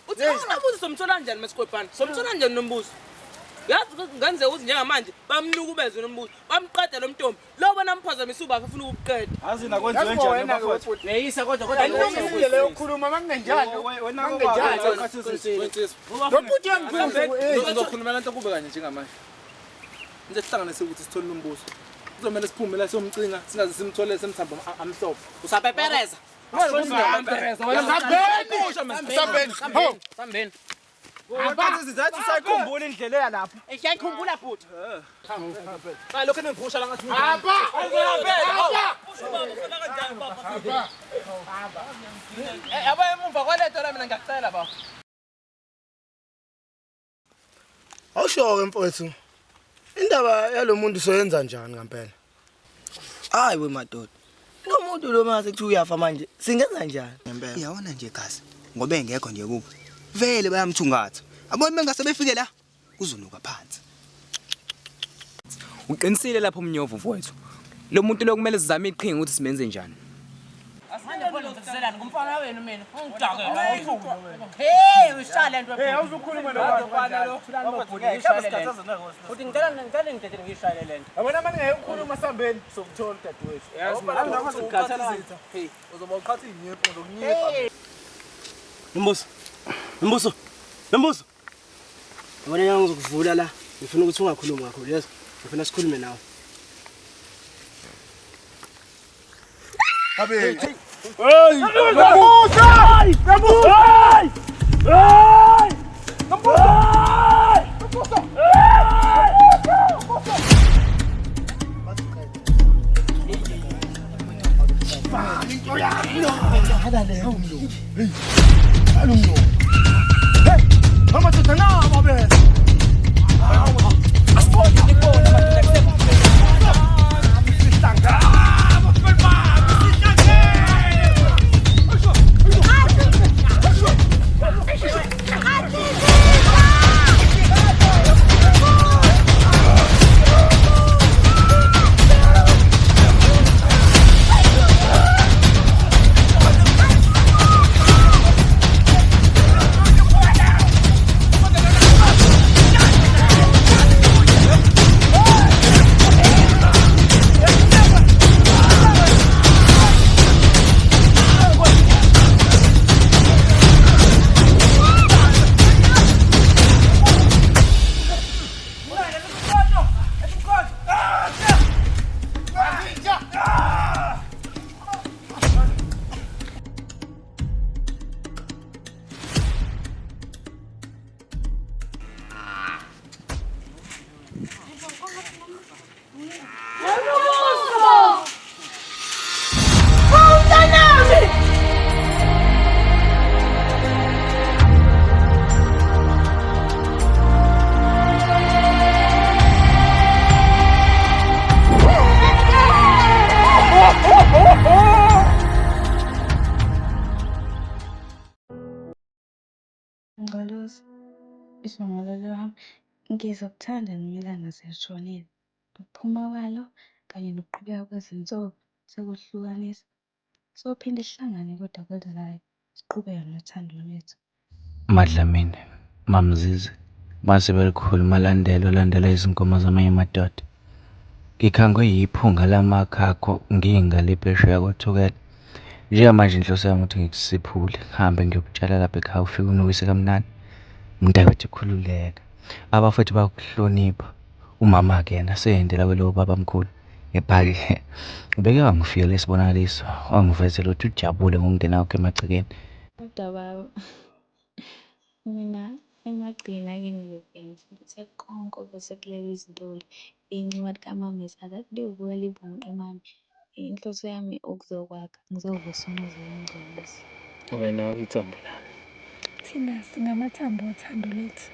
Uthi uNombuso somthola kanjani masikhwephana? Somthola kanjani uNombuso? Yazi kungenzeka ukuthi njengamanje bamnukubeze uNombuso, bamqeda lo mntombi. Lo bona amphazamisa ubaba ufuna ukuqeda. Azi nakwenziwe njani bafowethu? Uyayisa kodwa kodwa Indlela yokukhuluma makungenjalo. Makungenjalo. Lo bhuti uyangiphuza. Ngizokhuluma lento kube kanye njengamanje. Into esihlanganise ukuthi sithole uNombuso. Kuzomele siphume la siyomcinga singaze simthole semthambo amhlophe. Usapepereza. Sambeni. Ho. Sambeni. Wathi sizathu usayikhumbula indlela eyalapha. Ngiyayikhumbula bhuti. Cha lokho engiphusha la ngathi. Hamba. Yabo emumva kwalento la mina ngiyakucela baba. Awusho-ke mfowethu. Indaba yalomuntu soyenza njani ngempela? Hayi we madoda. Lo muntu lo mase kuthiwa uyafa manje singenza njani? Ngempela. Uyabona nje gazi ngoba engekho nje kubo. Vele bayamthungatha. Abona bengase befike la kuzonuka phansi. Uqinisile lapho umnyovu mfowethu. Lo muntu lo kumele sizame iqhinga ukuthi simenze njani. Manje khona ngithiselani ngumfana wenu mina. Ungidakela. Hey, uyishaya lento. Hey, awuzukhuluma lo mfana lo. Futhi ngicela ngidedele ngiyishayele lento. Yabona manje ngeke ukhuluma sambeni sokuthola udadewethu. Hey, uzoba uqhatha inyepho ngizokunyepha. Nombuso. Nombuso. Nombuso. Yabona nyanga ngizokuvula la. Ngifuna ukuthi ungakhulumi kakhulu, yezwa? Ngifuna sikhulume nawe. Abe. Hey! Nombuso! Nombuso! Hey! Nombuso! Nombuso! Hey, amadoda nabo bese. Ngcolosi, isongo lwami, ngizokuthanda noma ilanga selishonile. Ukuphuma kwalo kanye nokuqhubeka kwezinsuku sokuhlukanisa. Sophinde sihlangane kodwa kwelizayo, siqhubeke nothando lwethu. MaDlamini, MaMzizi, mase belikhulu Malandela olandela izinkomo zamanye amadoda. Ngikhangwe yiphunga lamakhakho ngingale phesheya koThukela. Njengamanje inhloso yami ukuthi ngikusiphule, ngihambe ngiyokutshala lapha ekhaya ufike unukise kamnandi. Mntakwethu khululeka. Abafowethu bayakuhlonipha. Umama-ke yena seyendela kwelowo babamkhulu. Kepha-ke ubeke wangifikela isibonakaliso, wangivezela ukuthi ujabule ngokungena kwakho emagcekeni. Kodwa baba, mina emagcekeni akini ngiyofike ngifundise konke obese kulele izintuli. Inxiwa likamamezala liyobuya libe umqemane. Inhloso yami ukuzokwakha, ngizovusa umuzi kaNgcolosi. Wena uyithambo lami. Thina singamathambo othando lwethu.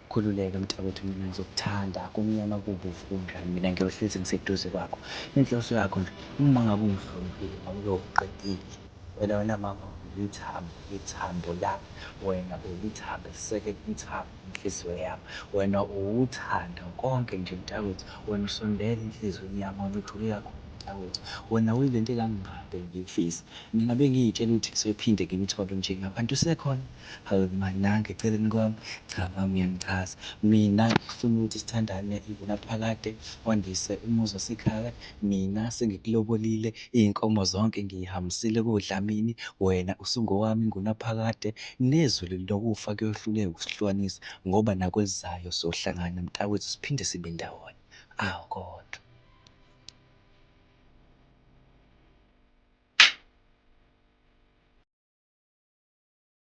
Khululeka mntakwethu mina ngizokuthanda kumnyama kubovu kunjani mina ngiyohlezi ngiseduze kwakho. Inhloso yakho nje uma ngabe ungihloniphile ngabe uyokuqedile. Wena wena mama ulithambo ithambo lami wena ulithambo elisekela umthambo wenhliziyo yami. Wena uwuthando konke nje mntakwethu wena usondele enhliziyweni yami wena ujule kakhulu mntakwethu. Wena uyilento engangikade ngiyifisa. Mina bengiy'tshela ukuthi ngisophinde ngimthole njengawe kanti usekhona. Hawu manange eceleni kwami. Cha mama uyangichaza. Mina ngifuna ukuthi sithandane ingunaphakade wandise umuzi wasekhaya. Mina sengikulobolile iy'nkomo zonke ngiy'hambisile koDlamini. Wena usungowami ingunaphakade. Nezulu nokufa kuyohluleka ukusihlukanisa ngoba nakwelizayo sohlangana mntakwethu siphinde sibe ndawonye. Awu kodwa.